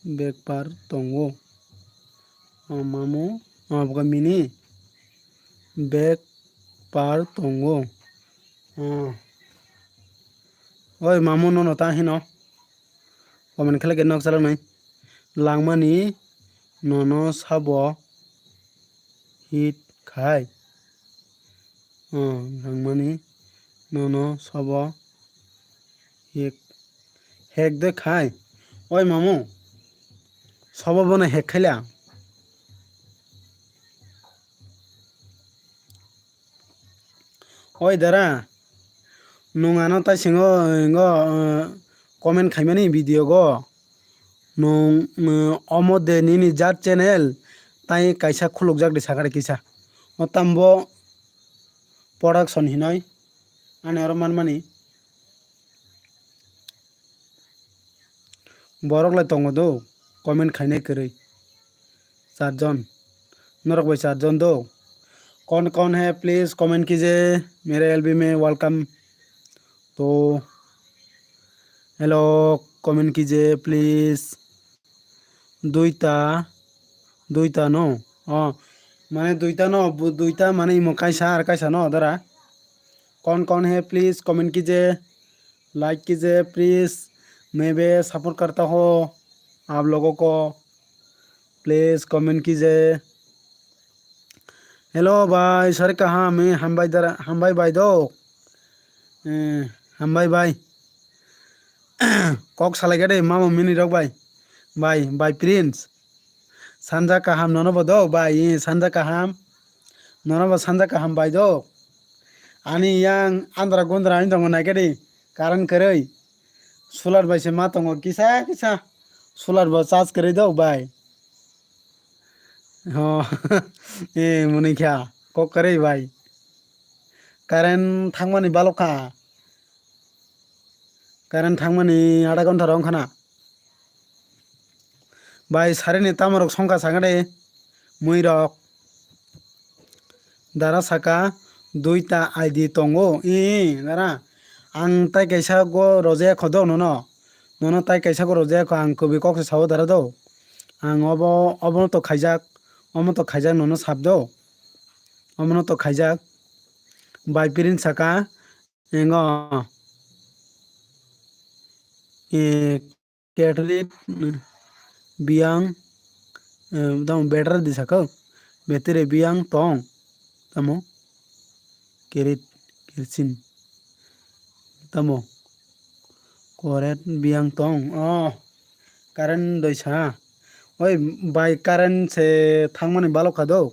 Bag part tongo. O mamu, o bwkha mini bag part tongo. O. Oi mamu nono ta hino. Comment khlai khe nok chalok nai. Langmani nono sabo hit khai. O, langmani nono sabo hit. Hack de khai. Oi mamu. Sobo bono hack khaila. Oi dara. Nung ano tai singo, ingo, uh, comment khaimani video go. Nung, uh, omo de nini jat channel tai kaisa khulukjak de sakare kisa. O tambo production hinoi. Ani oro manmani. Borok lai tongo do, comment khainai kwrwi. Charjon. Norok bai charjon do. कौन कौन है, please comment कीजिए. मेरे एलबी में welcome. तो hello, comment कीजिए please. Duita, duita no. Oh, mane duita no, bu-, duita mane imo kaisa ar kaisa no dara. कौन कौन है, please comment कीजिए. Like कीजिए please, मैं भी सपोर्ट करता हूँ आप लोगों को, please comment कीजिए. Hello bhai, sari kaham, eh, hambai dara, hambai bhai do. Eh, hambai bhai. Kok salai gade, mama mini rok bhai. Bhai, bhai Prince. Sanja kaham nono bo do, bhai, eh, sanja kaham. Nono bo sanja kaham bhai do. Ani yang andra gundra ani tongo naikhe di. Current kwrwi. Solar bai se ma tongo kisa kisa. Solar bo charge kwrwi do bai. Ho. E muni kha. Kok kwrwi bai. Current thangmani balok kha. Current thangmani adha ghonta rok wngkha na. Bai, sarini tamo rok songkha sakha de, mui rok. Dara saka, duita I D tongo. Ih, dara, ang tai kaisa go rojaya kho do nono. Nono tai kaisa go rojaya kho, ang kubui kok se sao dara do. Ang obo, obono to khaijak, omo to khaijak nono sap do. Omono to khaijak. Bai pirin saka, engo. Eh, Ketrit, mm, biang, eh, tamo battery di saka, battery biang tong, tamo, kerit, kersin, tamo, koret biang tong, oh, current doi sa, oi, bai current se thangmani balok kha do,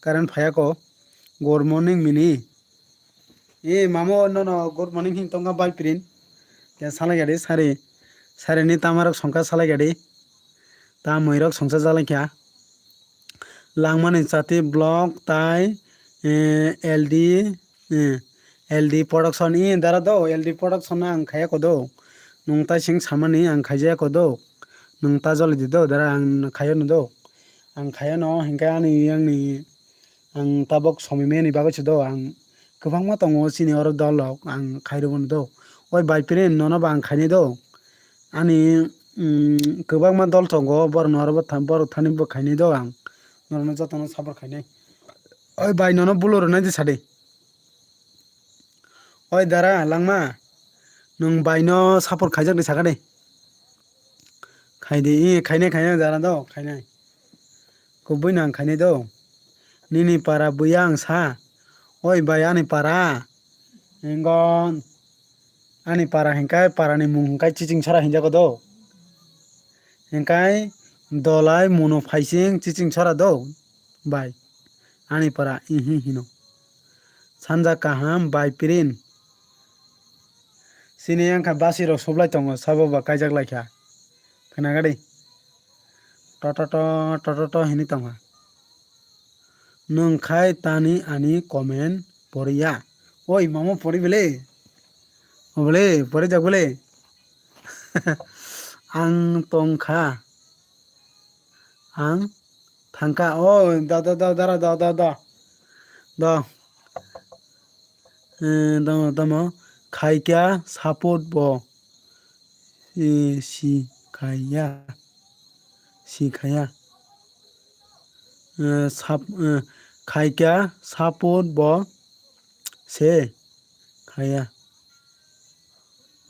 current phaiya ko, good morning mini, e mamo nono good morning hin tongkha bai prin, ya salai gadi sari. Sarini tamarok songkha salai gadi. Tamwirok songsa jalaikha. Langmani chati block tai, eh, L D, eh, L D production. I dara do, L D production no ang khaya kodo. Nung tai sing samani ang khaijaya kodo. Nung ta joli di do, dara ang khaya no do. Ang khaya no, hinkhe ani yang ni ang tabok somoi mani bagwi se do, ang kwbangma tongo chini oro dol rok, ang khairokno do. Oi bai prin nono bo ang khainai do. Ani, mm, kwbangma dol tongo, borokno oro bo tham-, borok thani bo khainai do ang. Norokno jotono support khainai. Oi bai nono bulo rwnai di sadi. Oi dara langma, nwng baino support khaijak di sakha de. Khaidi, i, khainai, khainai, dara do, khainai. Kubui nang khainai do. Nini para buya ang sa. Oi bai ani para. Engon. Ani para hinkai para ni mung hinkai chiching sara hinjago do. Hinkai dolai munu phaising chiching sara do. Bai. Ani para ihi hino. Sanja kaham bai pirin. Sini yang kha basi rok sublai tongo sabo ba kaijak lai kha. Khna gadi. Tototo, tototo hini tongkha. Nwng khai tani ani comment poriya. Oi, mamo pori bele. O bele, pori jak bele. Ang tongkha. Ang thangkha. O, da, da, da, da, da, da, da. Da. Eh, tamo, tamo. Khaikya support bo. Eh, si khaya. Si khaya. Eh, sap-, eh, khaikya support bo se khaya.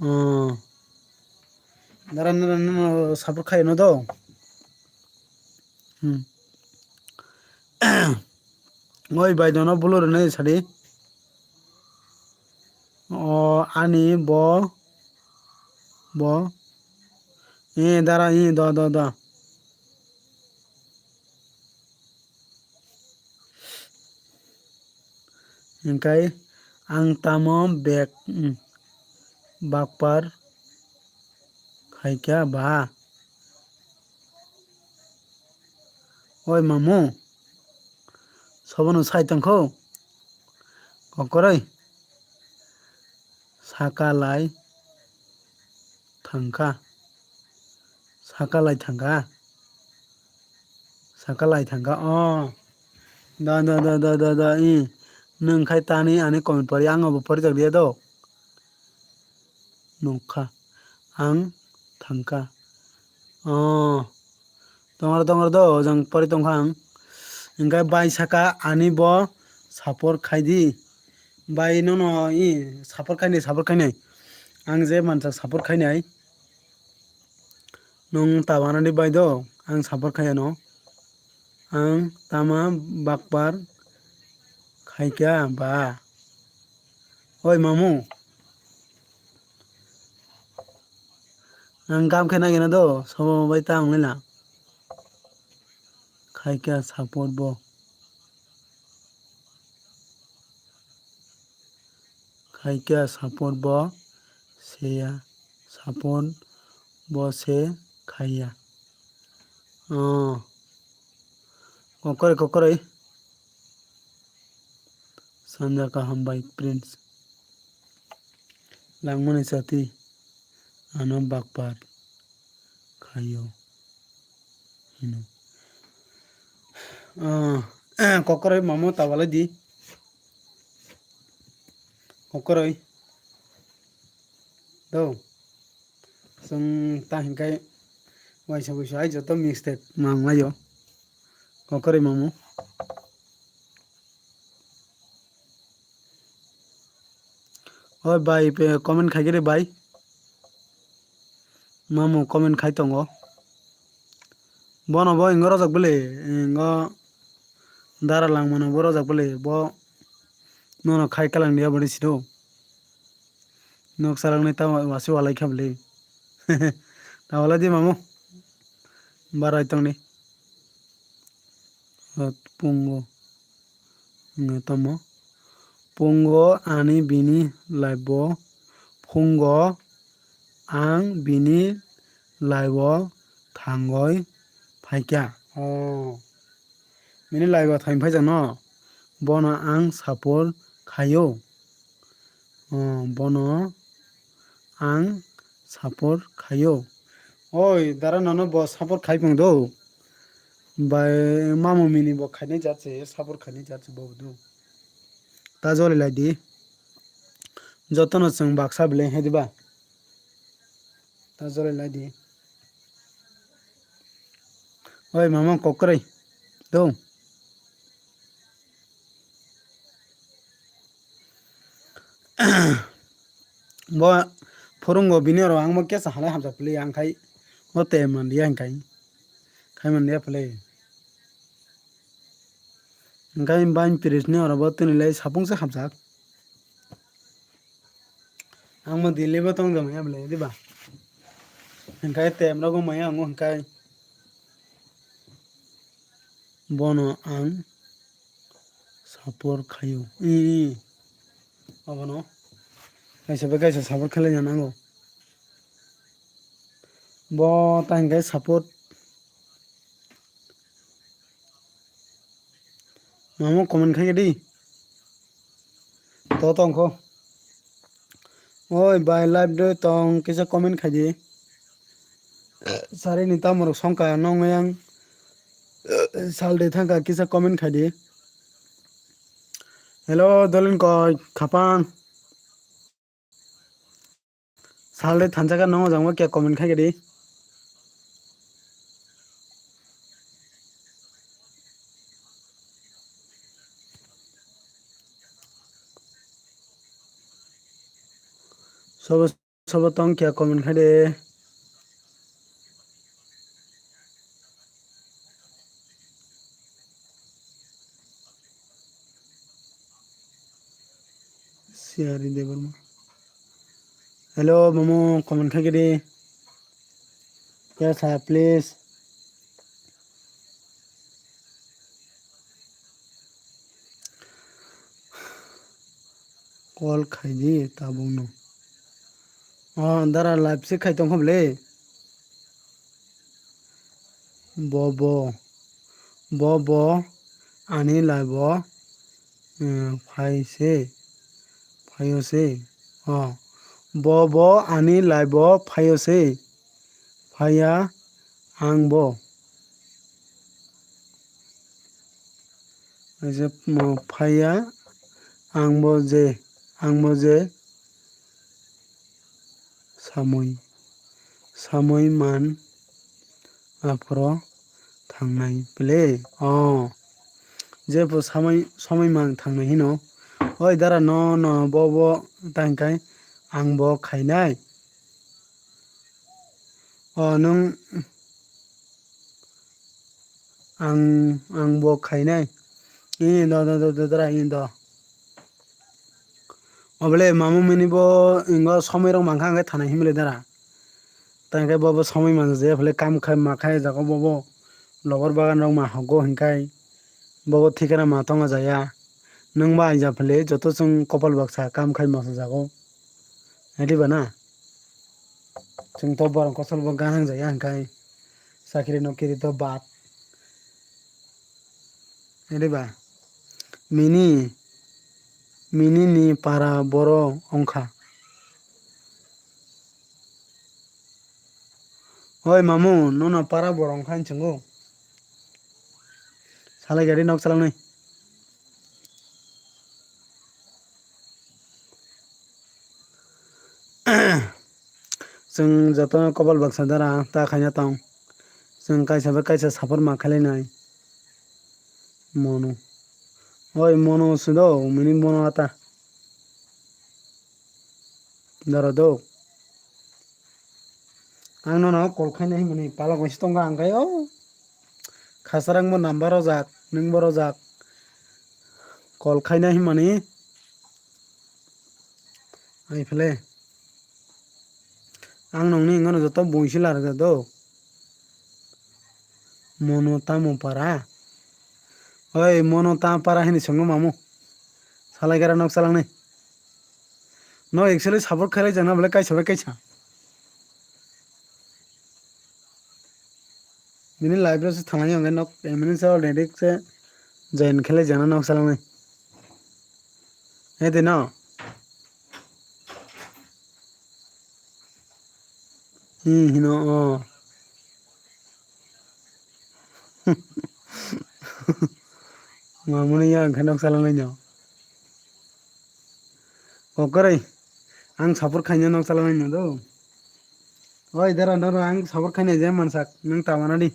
Oh. Nara, nara, nara, support khayo no do. Hmm. Oi bai dono bulo rwnai sadi. O ani bo, bo. E dara e do, do, do. Hingkai ang tamo bek, mm, bakpar khaikha ba? Oi mamu, sobono sai tongkho? Kokoroi saka lai thangkha. Saka lai thangkha. Saka lai thangkha. Oh. Da, da, da, da, da, da, i. Nwng khai tani ani comment pori, ang abo pori jak dia do. Nukha. Ang thangkha. Oh. Tongor, tongor do, jang pori tongkha ang. Hingkhe bai saka ani bo support khai di. Bai nono i support khainai, support khainai. Ang je mansa support khainai. Nwng ta wanadi bai do, ang support khai ano. Ang tama bakpar khaikha ba? Oi mamu. Ang gam khe nagina do, sobo bai ta wnglaina. Khaikha support bo. khaikha, support bo seya, support bo se khaiya. Oh. Kokoroi, kokoroi. Sanja kaham bai, Prince. Langmani sati ano bakpar khaio hino. Ah, kokoroi mamo tawalai di. Kokoroi. Do. Chwng ta hinkhai waisa waisa ai joto mistake manglaio. Kokoroi mamo. Oi bai, pe comment khaikhe de bai. Mamo comment khai tongo. Bono bo ingo rojak bele, ingo dara langmano bo rojak bele, bo nono khai kalang dia bani sido. Nok salak ni ta wasi walai kha bele. Ta walai di mamo. Barai tongni. Pungo. Wngwi tamo. Pungo ani bini laibo. Pungo ang bini laibo thangwi phaikha. Oh. Bini laibo thangwi phaijakno. Bono ang support khaio. Oh, bono ang support khaio. Oi, dara nono bo support khai pung do. Bai mamo mini bo khainai jat se, support khainai jat se bo do. Ta joli lai di. Jotono chwng baksa bele he diba. Ta joli lai di. Oi, mama kokroi. Do. Bo phurungo bini oro ang bo kesa halai hamjak pili ang khai o te manliya hinkai khai manliya pili hinkai bain pris ni oro bo tini lai sapung se hamjak ang bo Delhi bo tong jam ya bile diba hinkai te rok bo maya ang hinkai bono ang Support khaio. Ih, ih. Abono. Kaisa bai kaisa support khlai ya nango. Bo ta hinkhe support. Mamo comment khai di. To tongkho. Oi bai live de tong kisa comment khai di. Sari ni tamorok songkha nong yang sal de thangkha kisa comment khai di. Hello Dolin koi khapang. Sal de thansa kha nong jang kya comment khai di. Sobo sobo tong kya comment khai de. Siari Debbarma. Hello, mamo, comment khai di. Yes, sir, please. Call khai di tabuk no. Oh, dara live se khai tong kho bole. Bobo, bobo ani laibo, eh, phai se, phaio se. Oh, bobo ani laibo phaio se, phaiya ang bo. Phaiya ang bo je, ang bo je. Samui, samui man aphro thangnai pele. Oh, jepho samui, samui man thangnai hino. Oi dara no, no, bo, bo, ta hinkhai ang bo khainai. Oh, nung Ang, ang bo khainai. Ini do, do, do, do, dara, ini do. Obole mamo mini bo ingo somoi rok mankha angkhe thanai himle dara. Tangkhe bo, bo somoi manjak je phale kam khai ma khai jago bo, bo logor bagan rok ma hogo hinkhai bo, bo thikana ma tongo jaya. Nwng ba aija phele joto chwng kopal baksa kam khai moso jago. Nai diba na? Chwng to borok kosolbo ganang jaya hwnkhe chakri nokiri to bad. Nai diba? Mini, mini ni para boro wngkha. Oi mamu, nono para borok wngkha hinwi chwngo. Salai gari nok chaloknai. Chwng jotono kopal baksa dara ta khaina tong. Chwng kaisa bai kaisa support ma khlainai. Mono. Oi mono se do, mini mono ata. Dara do. Ang nono call khaina himani palok bai se tongo ang khe o. Khasarang bo number rojak, nwng bo rojak. Call khaina himani. Ai phele. Ang nongni wngmano joto buisi larwkha do. Mono tamo para? Oi, mono ta para hini swngo mamu. Salai gara nok chalangni. No actually support khailai jana bole kaisa bai kaisa. Bini live rok se thanglai hwnkhai nok M N S already se join khailai jana nok chalangni. He de no. Hmm, hino, oh. Mamuni ya, ang khe nok chalanglaino. Kokoroi, ang support khaina nok chalanglaino do. Oi, dara, dara, ang support khaina je mansak, nwng ta manadi.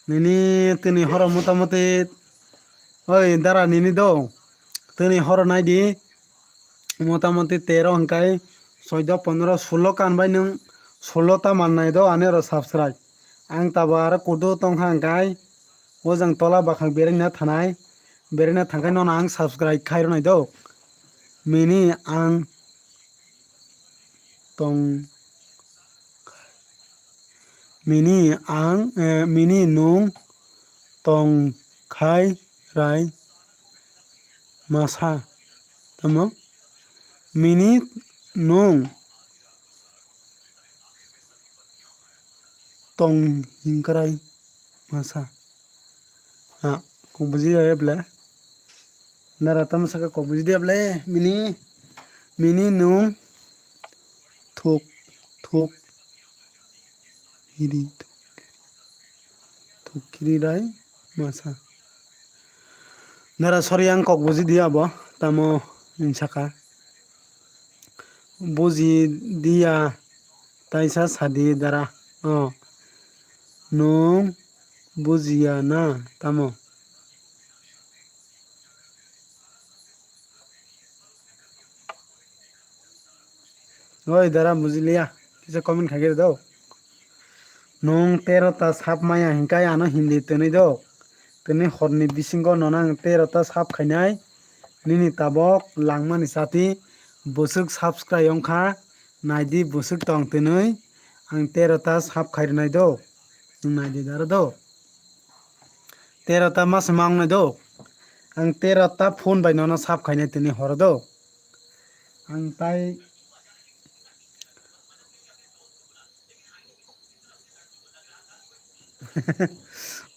Nini tini horo motamoti, oi, dara, nini do. Tini horo naidi. Motamoti tero hwnkhe soido, pondro, sulo kan bai nwng sulo ta mannai do ani oro subscribe. Ang tabuk aro kudu tongkha hwnkhe o jang tola bakhang berengna thanai, berengna thangkhe nono ang subscribe khairwnai do. Mini ang tong Mini ang, eh, mini nwng tong khai rai masa. Tamo? Mini nwng tong hingkrai masa. Ha, kok buji ya ble. Nara tamo saka kok buji dia ble. Mini, mini nwng thuk, thuk, hiri, thuk, hiri rai masa. Nara sorry ang kok buji dia bo. Tamo hing saka. Buji dia taisa sadi dara. Oh. Nwng bujiya na tamo? Oi dara bujiliya. Kisa comment khaikhe do. Nwng tero ta sap maya hinkai ano hindi twnwi do. Tini horni bisingo nono ang tero ta sap khainai. Nini tabok langmani sati bwswk subscribe wngkha, naidi bwswk tong twnwi ang tero ta sap khai rwnai do. Nwng naidi daro do. Tero ta masa ma wngnai do. Ang tero ta phone bai nono sap khainai tini horo do. Ang tai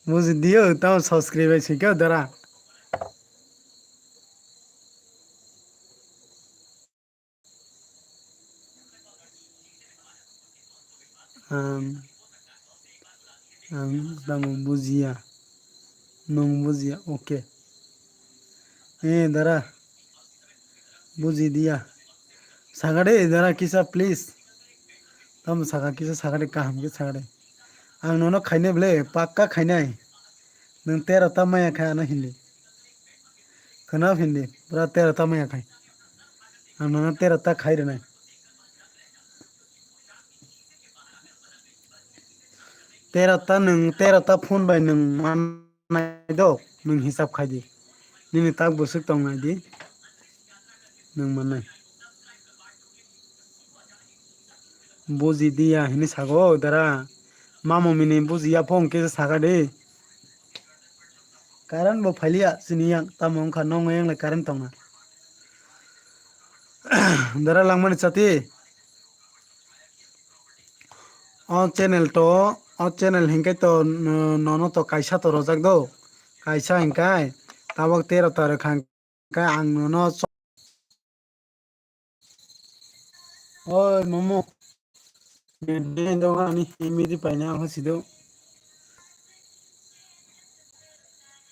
Buji diyo, tamo subscribe bai sui khe dara. Ang, ang tamo bujiya. Nwng bujiya, okay. Eh, dara. Buji diya. Sakade, dara kisa, please. Tamo saka kisa sakade, kaham khe sakade. Ang nono khainai ble, pakka khainai. Nwng tero ta maya khai ano hindi. Khwnao hindi, pura tero ta maya khai. Ang nono tero ta khai rwnai. Tero ta nwng, tero ta phone bai nwng man nai do, nwng hisab khai di. Nini tak bwswk tong nai di. Nwng mannai. Buji diya hini sago dara. Mamo mini buji ya phone khe saka di. Current bo phailiya chini yang, tamo wngkha nongo yang lai current tongna. Dara langmani chati. O channel to, o channel hinkai to, no-, nono to kaisa to rojak do. Kaisa hinkai. Tabok tero tarikh hang-, Khe ang nono cho-, oi momo. Ani M B di paina ang sido.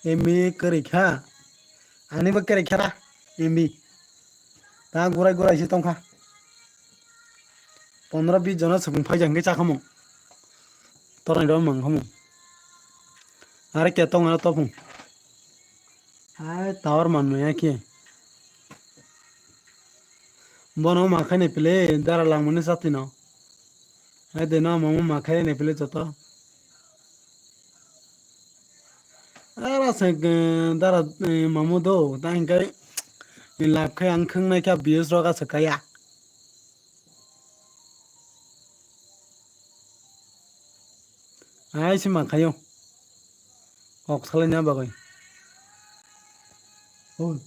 M B kwrwi kha. Ani bo kwrwi kha da M B. Ta gurai gurai se tongkha. Pondro bis jona swkang phai jang khe chakhamu. Tornai rw mang khamu. Are khe tong ano topung. Hai tower man maya khe. Bono ma khainai pele dara langmani satino. Hai de no mamo ma khainai pele joto. Ara se, eh, dara, eh, mamu do, ta hinkai lab khai ang khwngnai kha views rok asa kaya. Ai se ma khayo. Kok salai na bagwi. Oi.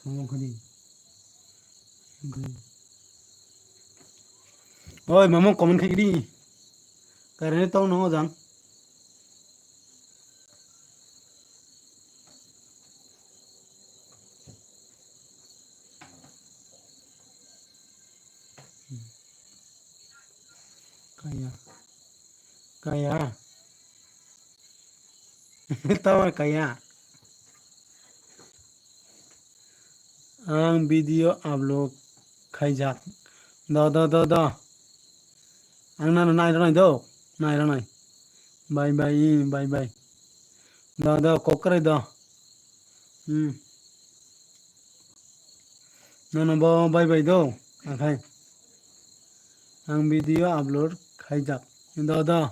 Tongmung khani. Oi, mamo comment khai di. Karene tong nongo jang. Kaya. Kaya. Tama kaya. Ang video upload khaijak. Do, do, do, do. Ang nano nai rwnai do. Nai rwnai. Bye, bye, bye, bye. Do, do, kokrai do. Hmm. Nono bo bye bye do, akhai. Ang video upload khaijak. Do, do.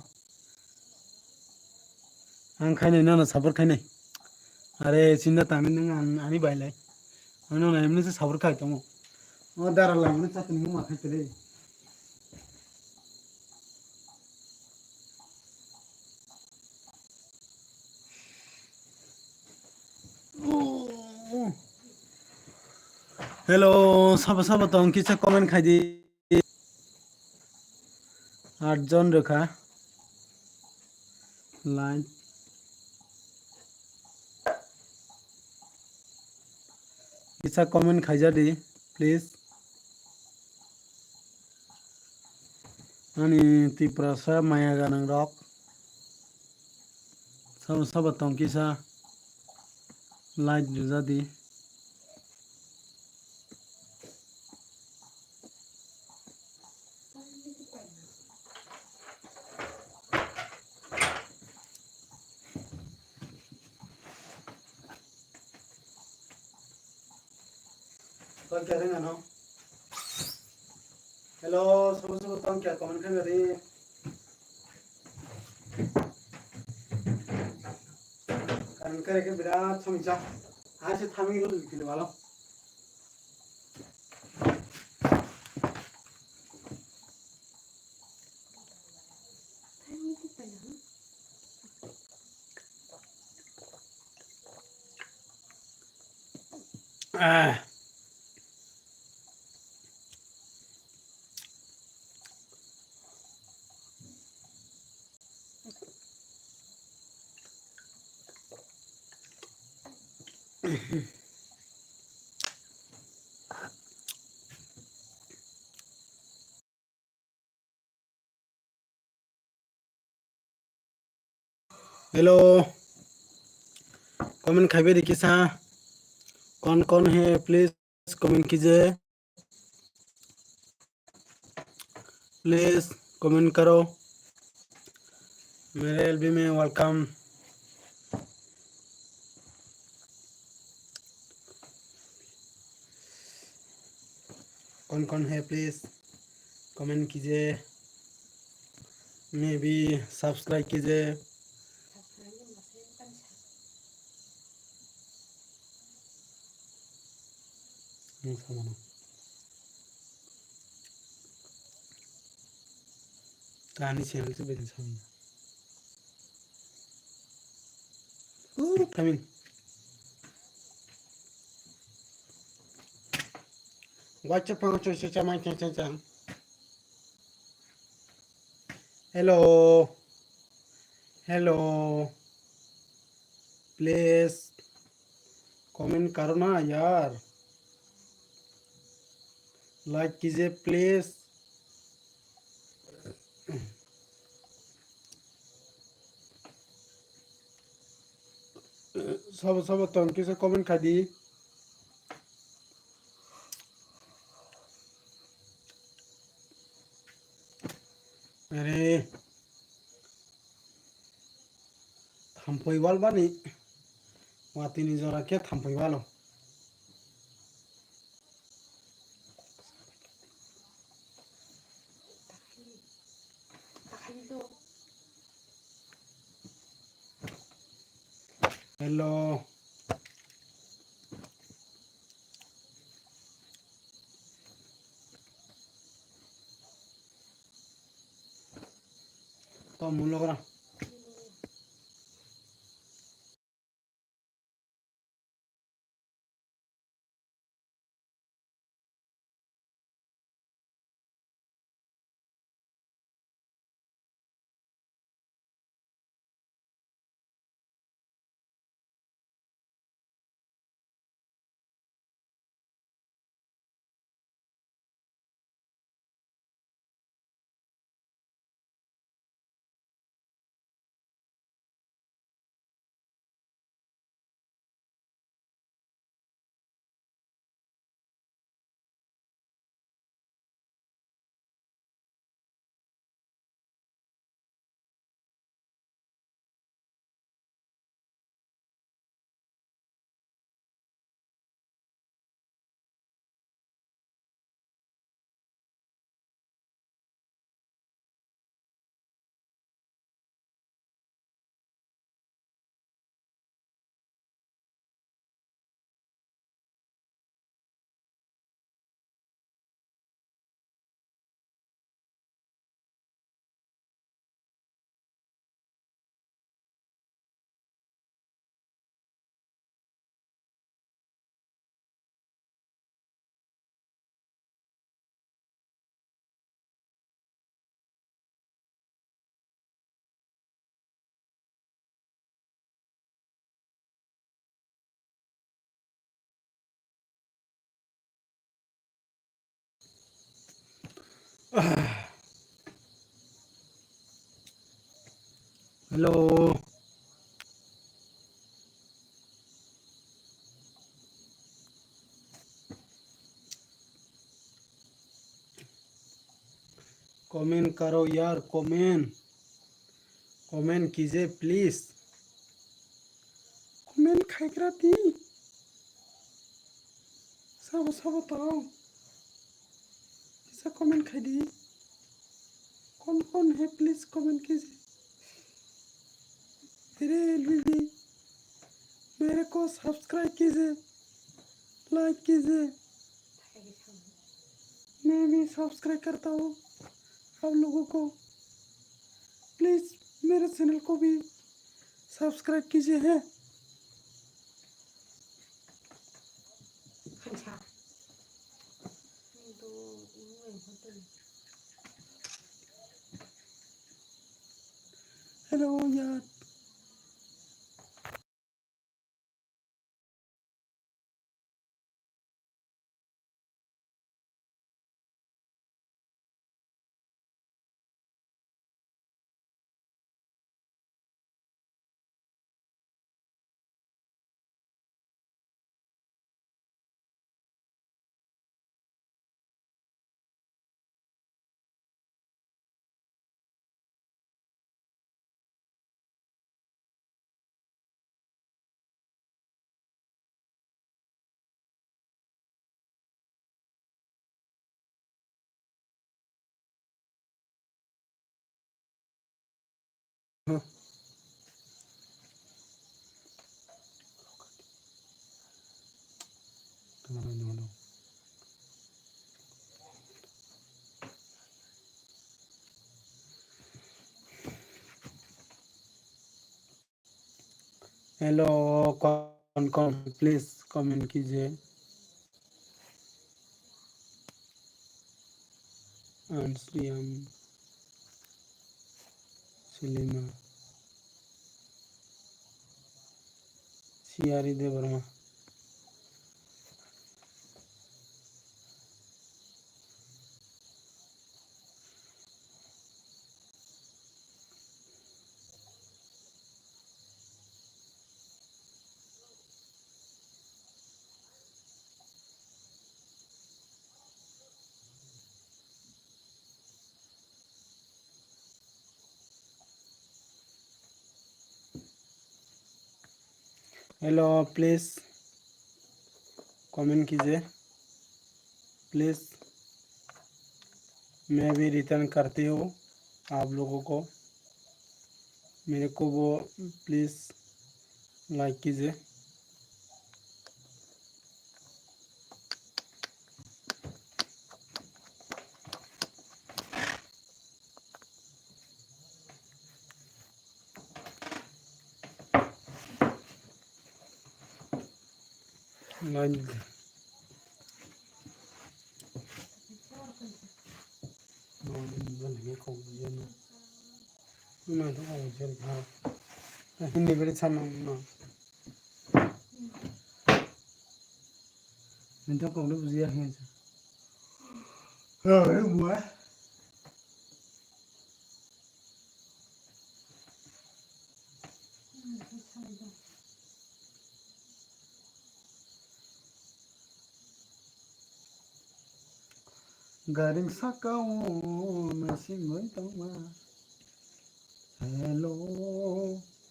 Ang khainai nono support khainai. Are, sinda tangni nang ang ani bailai. Ang nono emni se support khai tongo. O dara lamni chakni ma khai tele. Hello, sabo sabo tong kisa comment khai di. Aat jon rwkha. Like. Kisa comment khaija di, please. Ani Tiprasa maya ganang rok. Sabo sabo tong kisa like rwja di. Hello, sabo sabo tong kya comment khaimari. Current kare ke birat somisa. Aise thami lo kile balo. Ah. Hello, comment khaibe de kisa. कौन कौन है, please comment कीजिए. Please comment करो. मेरे एलबी में welcome. कौन कौन है, please comment कीजिए. मैं भी subscribe कीजिए. Tani channel tu bini samna. Ooh, thamin. Wacha pang cha cha cha mai cha cha cha. Hello. Hello. Please comment karo na yaar. Like kijiye please. Sabo sabo tong kisa comment khai di. Are. Thampui wal bani. Watini jora khe thampui walo. Hello. Tamo logra. Hello. Comment karo yaar, comment. Comment kijiye please. Comment khaigra di. Sabo sabo tao. Kisa comment khai di. कौन कौन है please comment कीजिए. अरे एलवीबी, मेरे को सब्सक्राइब कीजिए, लाइक कीजिए. मैं भी सब्सक्राइब करता हूँ आप लोगों को. प्लीज मेरे चैनल को भी सब्सक्राइब कीजिए है. हेलो यार. Hello, कौन कौन, please comment कीजिए। Ansriam Silima, Siari Debbarma. Hello, please comment कीजिए, please। मैं भी return करती हूँ आप लोगों को। मेरे को वो please like कीजिए। Like. Hindi beri sama no. Minta kau lu bujiya hanya. Garing saka o nasing oi tongma. Hello,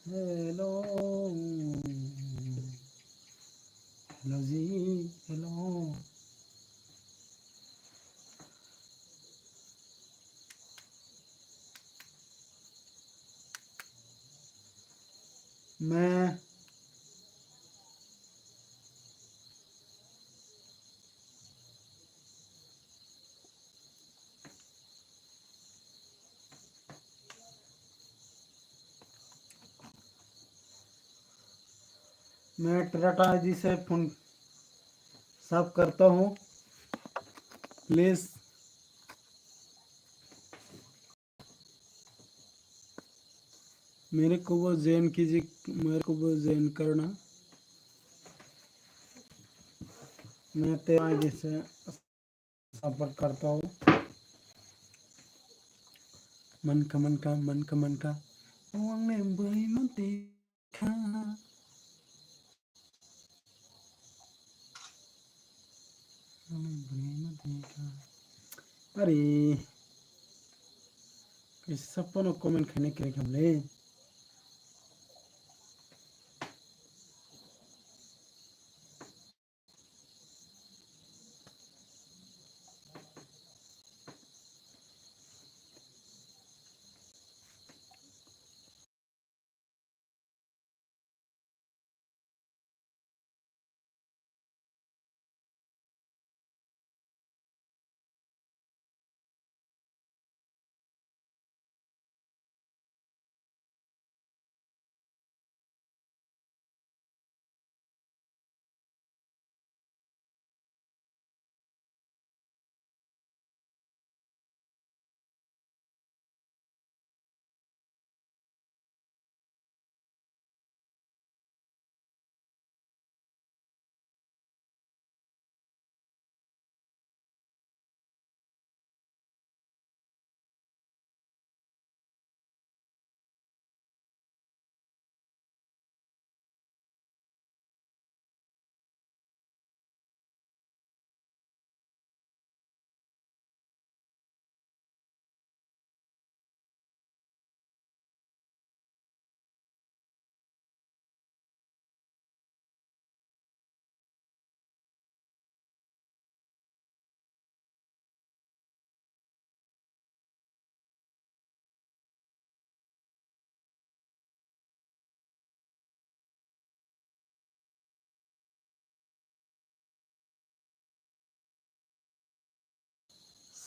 hello, hello ji, hello. मैं मैं टाटा जी से फोन साफ करता हूँ, प्लीज। मेरे को वो ज्वाइन कीजिए, मेरे को वो ज्वाइन करना। मैं तेरा आईडी से सपोर्ट करता हूँ। Manka manka, manka manka. Wang nem bai mante kha. Wang nem bai mante kha. Are. Kaisa pono comment khaina kwrwi khamle.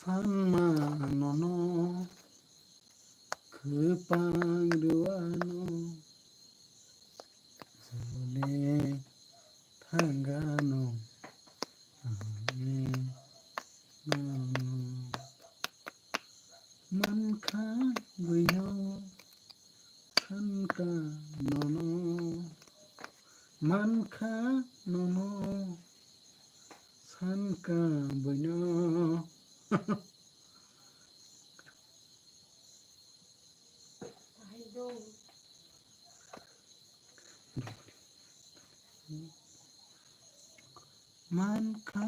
Sanma nono kwpang rwano. thangano. Mankha buino, sankha nono. Mankha nono, sankha buino. Mankha.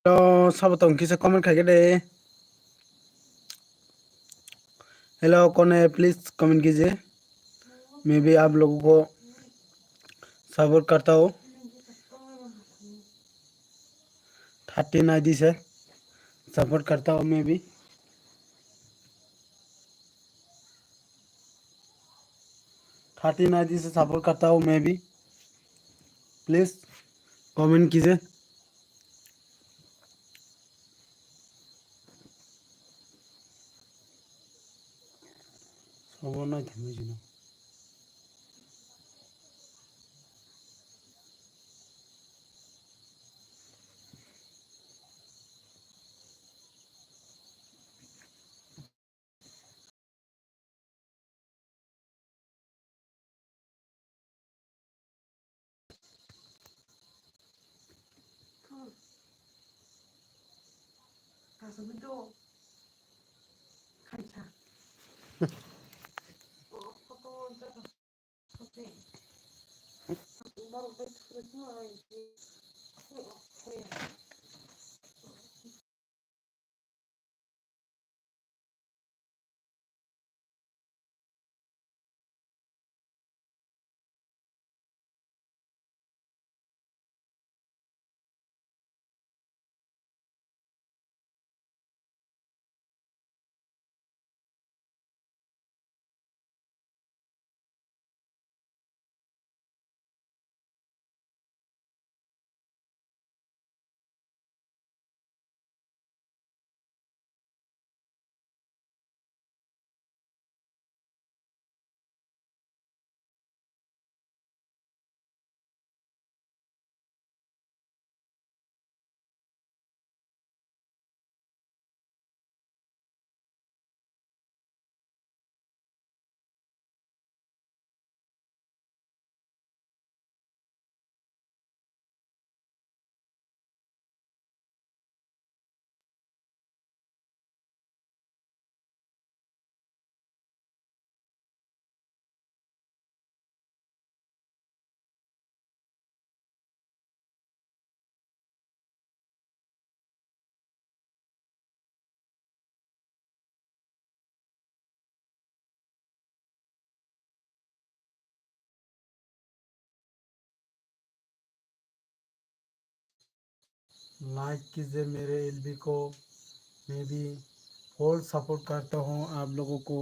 Hello, sabo tong kisa comment khai de. Hello, kone please comment kije. Maybe aap logo ko support karta ho. Thirteen I D se support karta ho maybe. Thirteen I D se support karta ho maybe. Please comment kije. Sobo nai thangwi jino. Like कीजिए मेरे एलबी को, मैं भी full support करता हूँ आप लोगों को।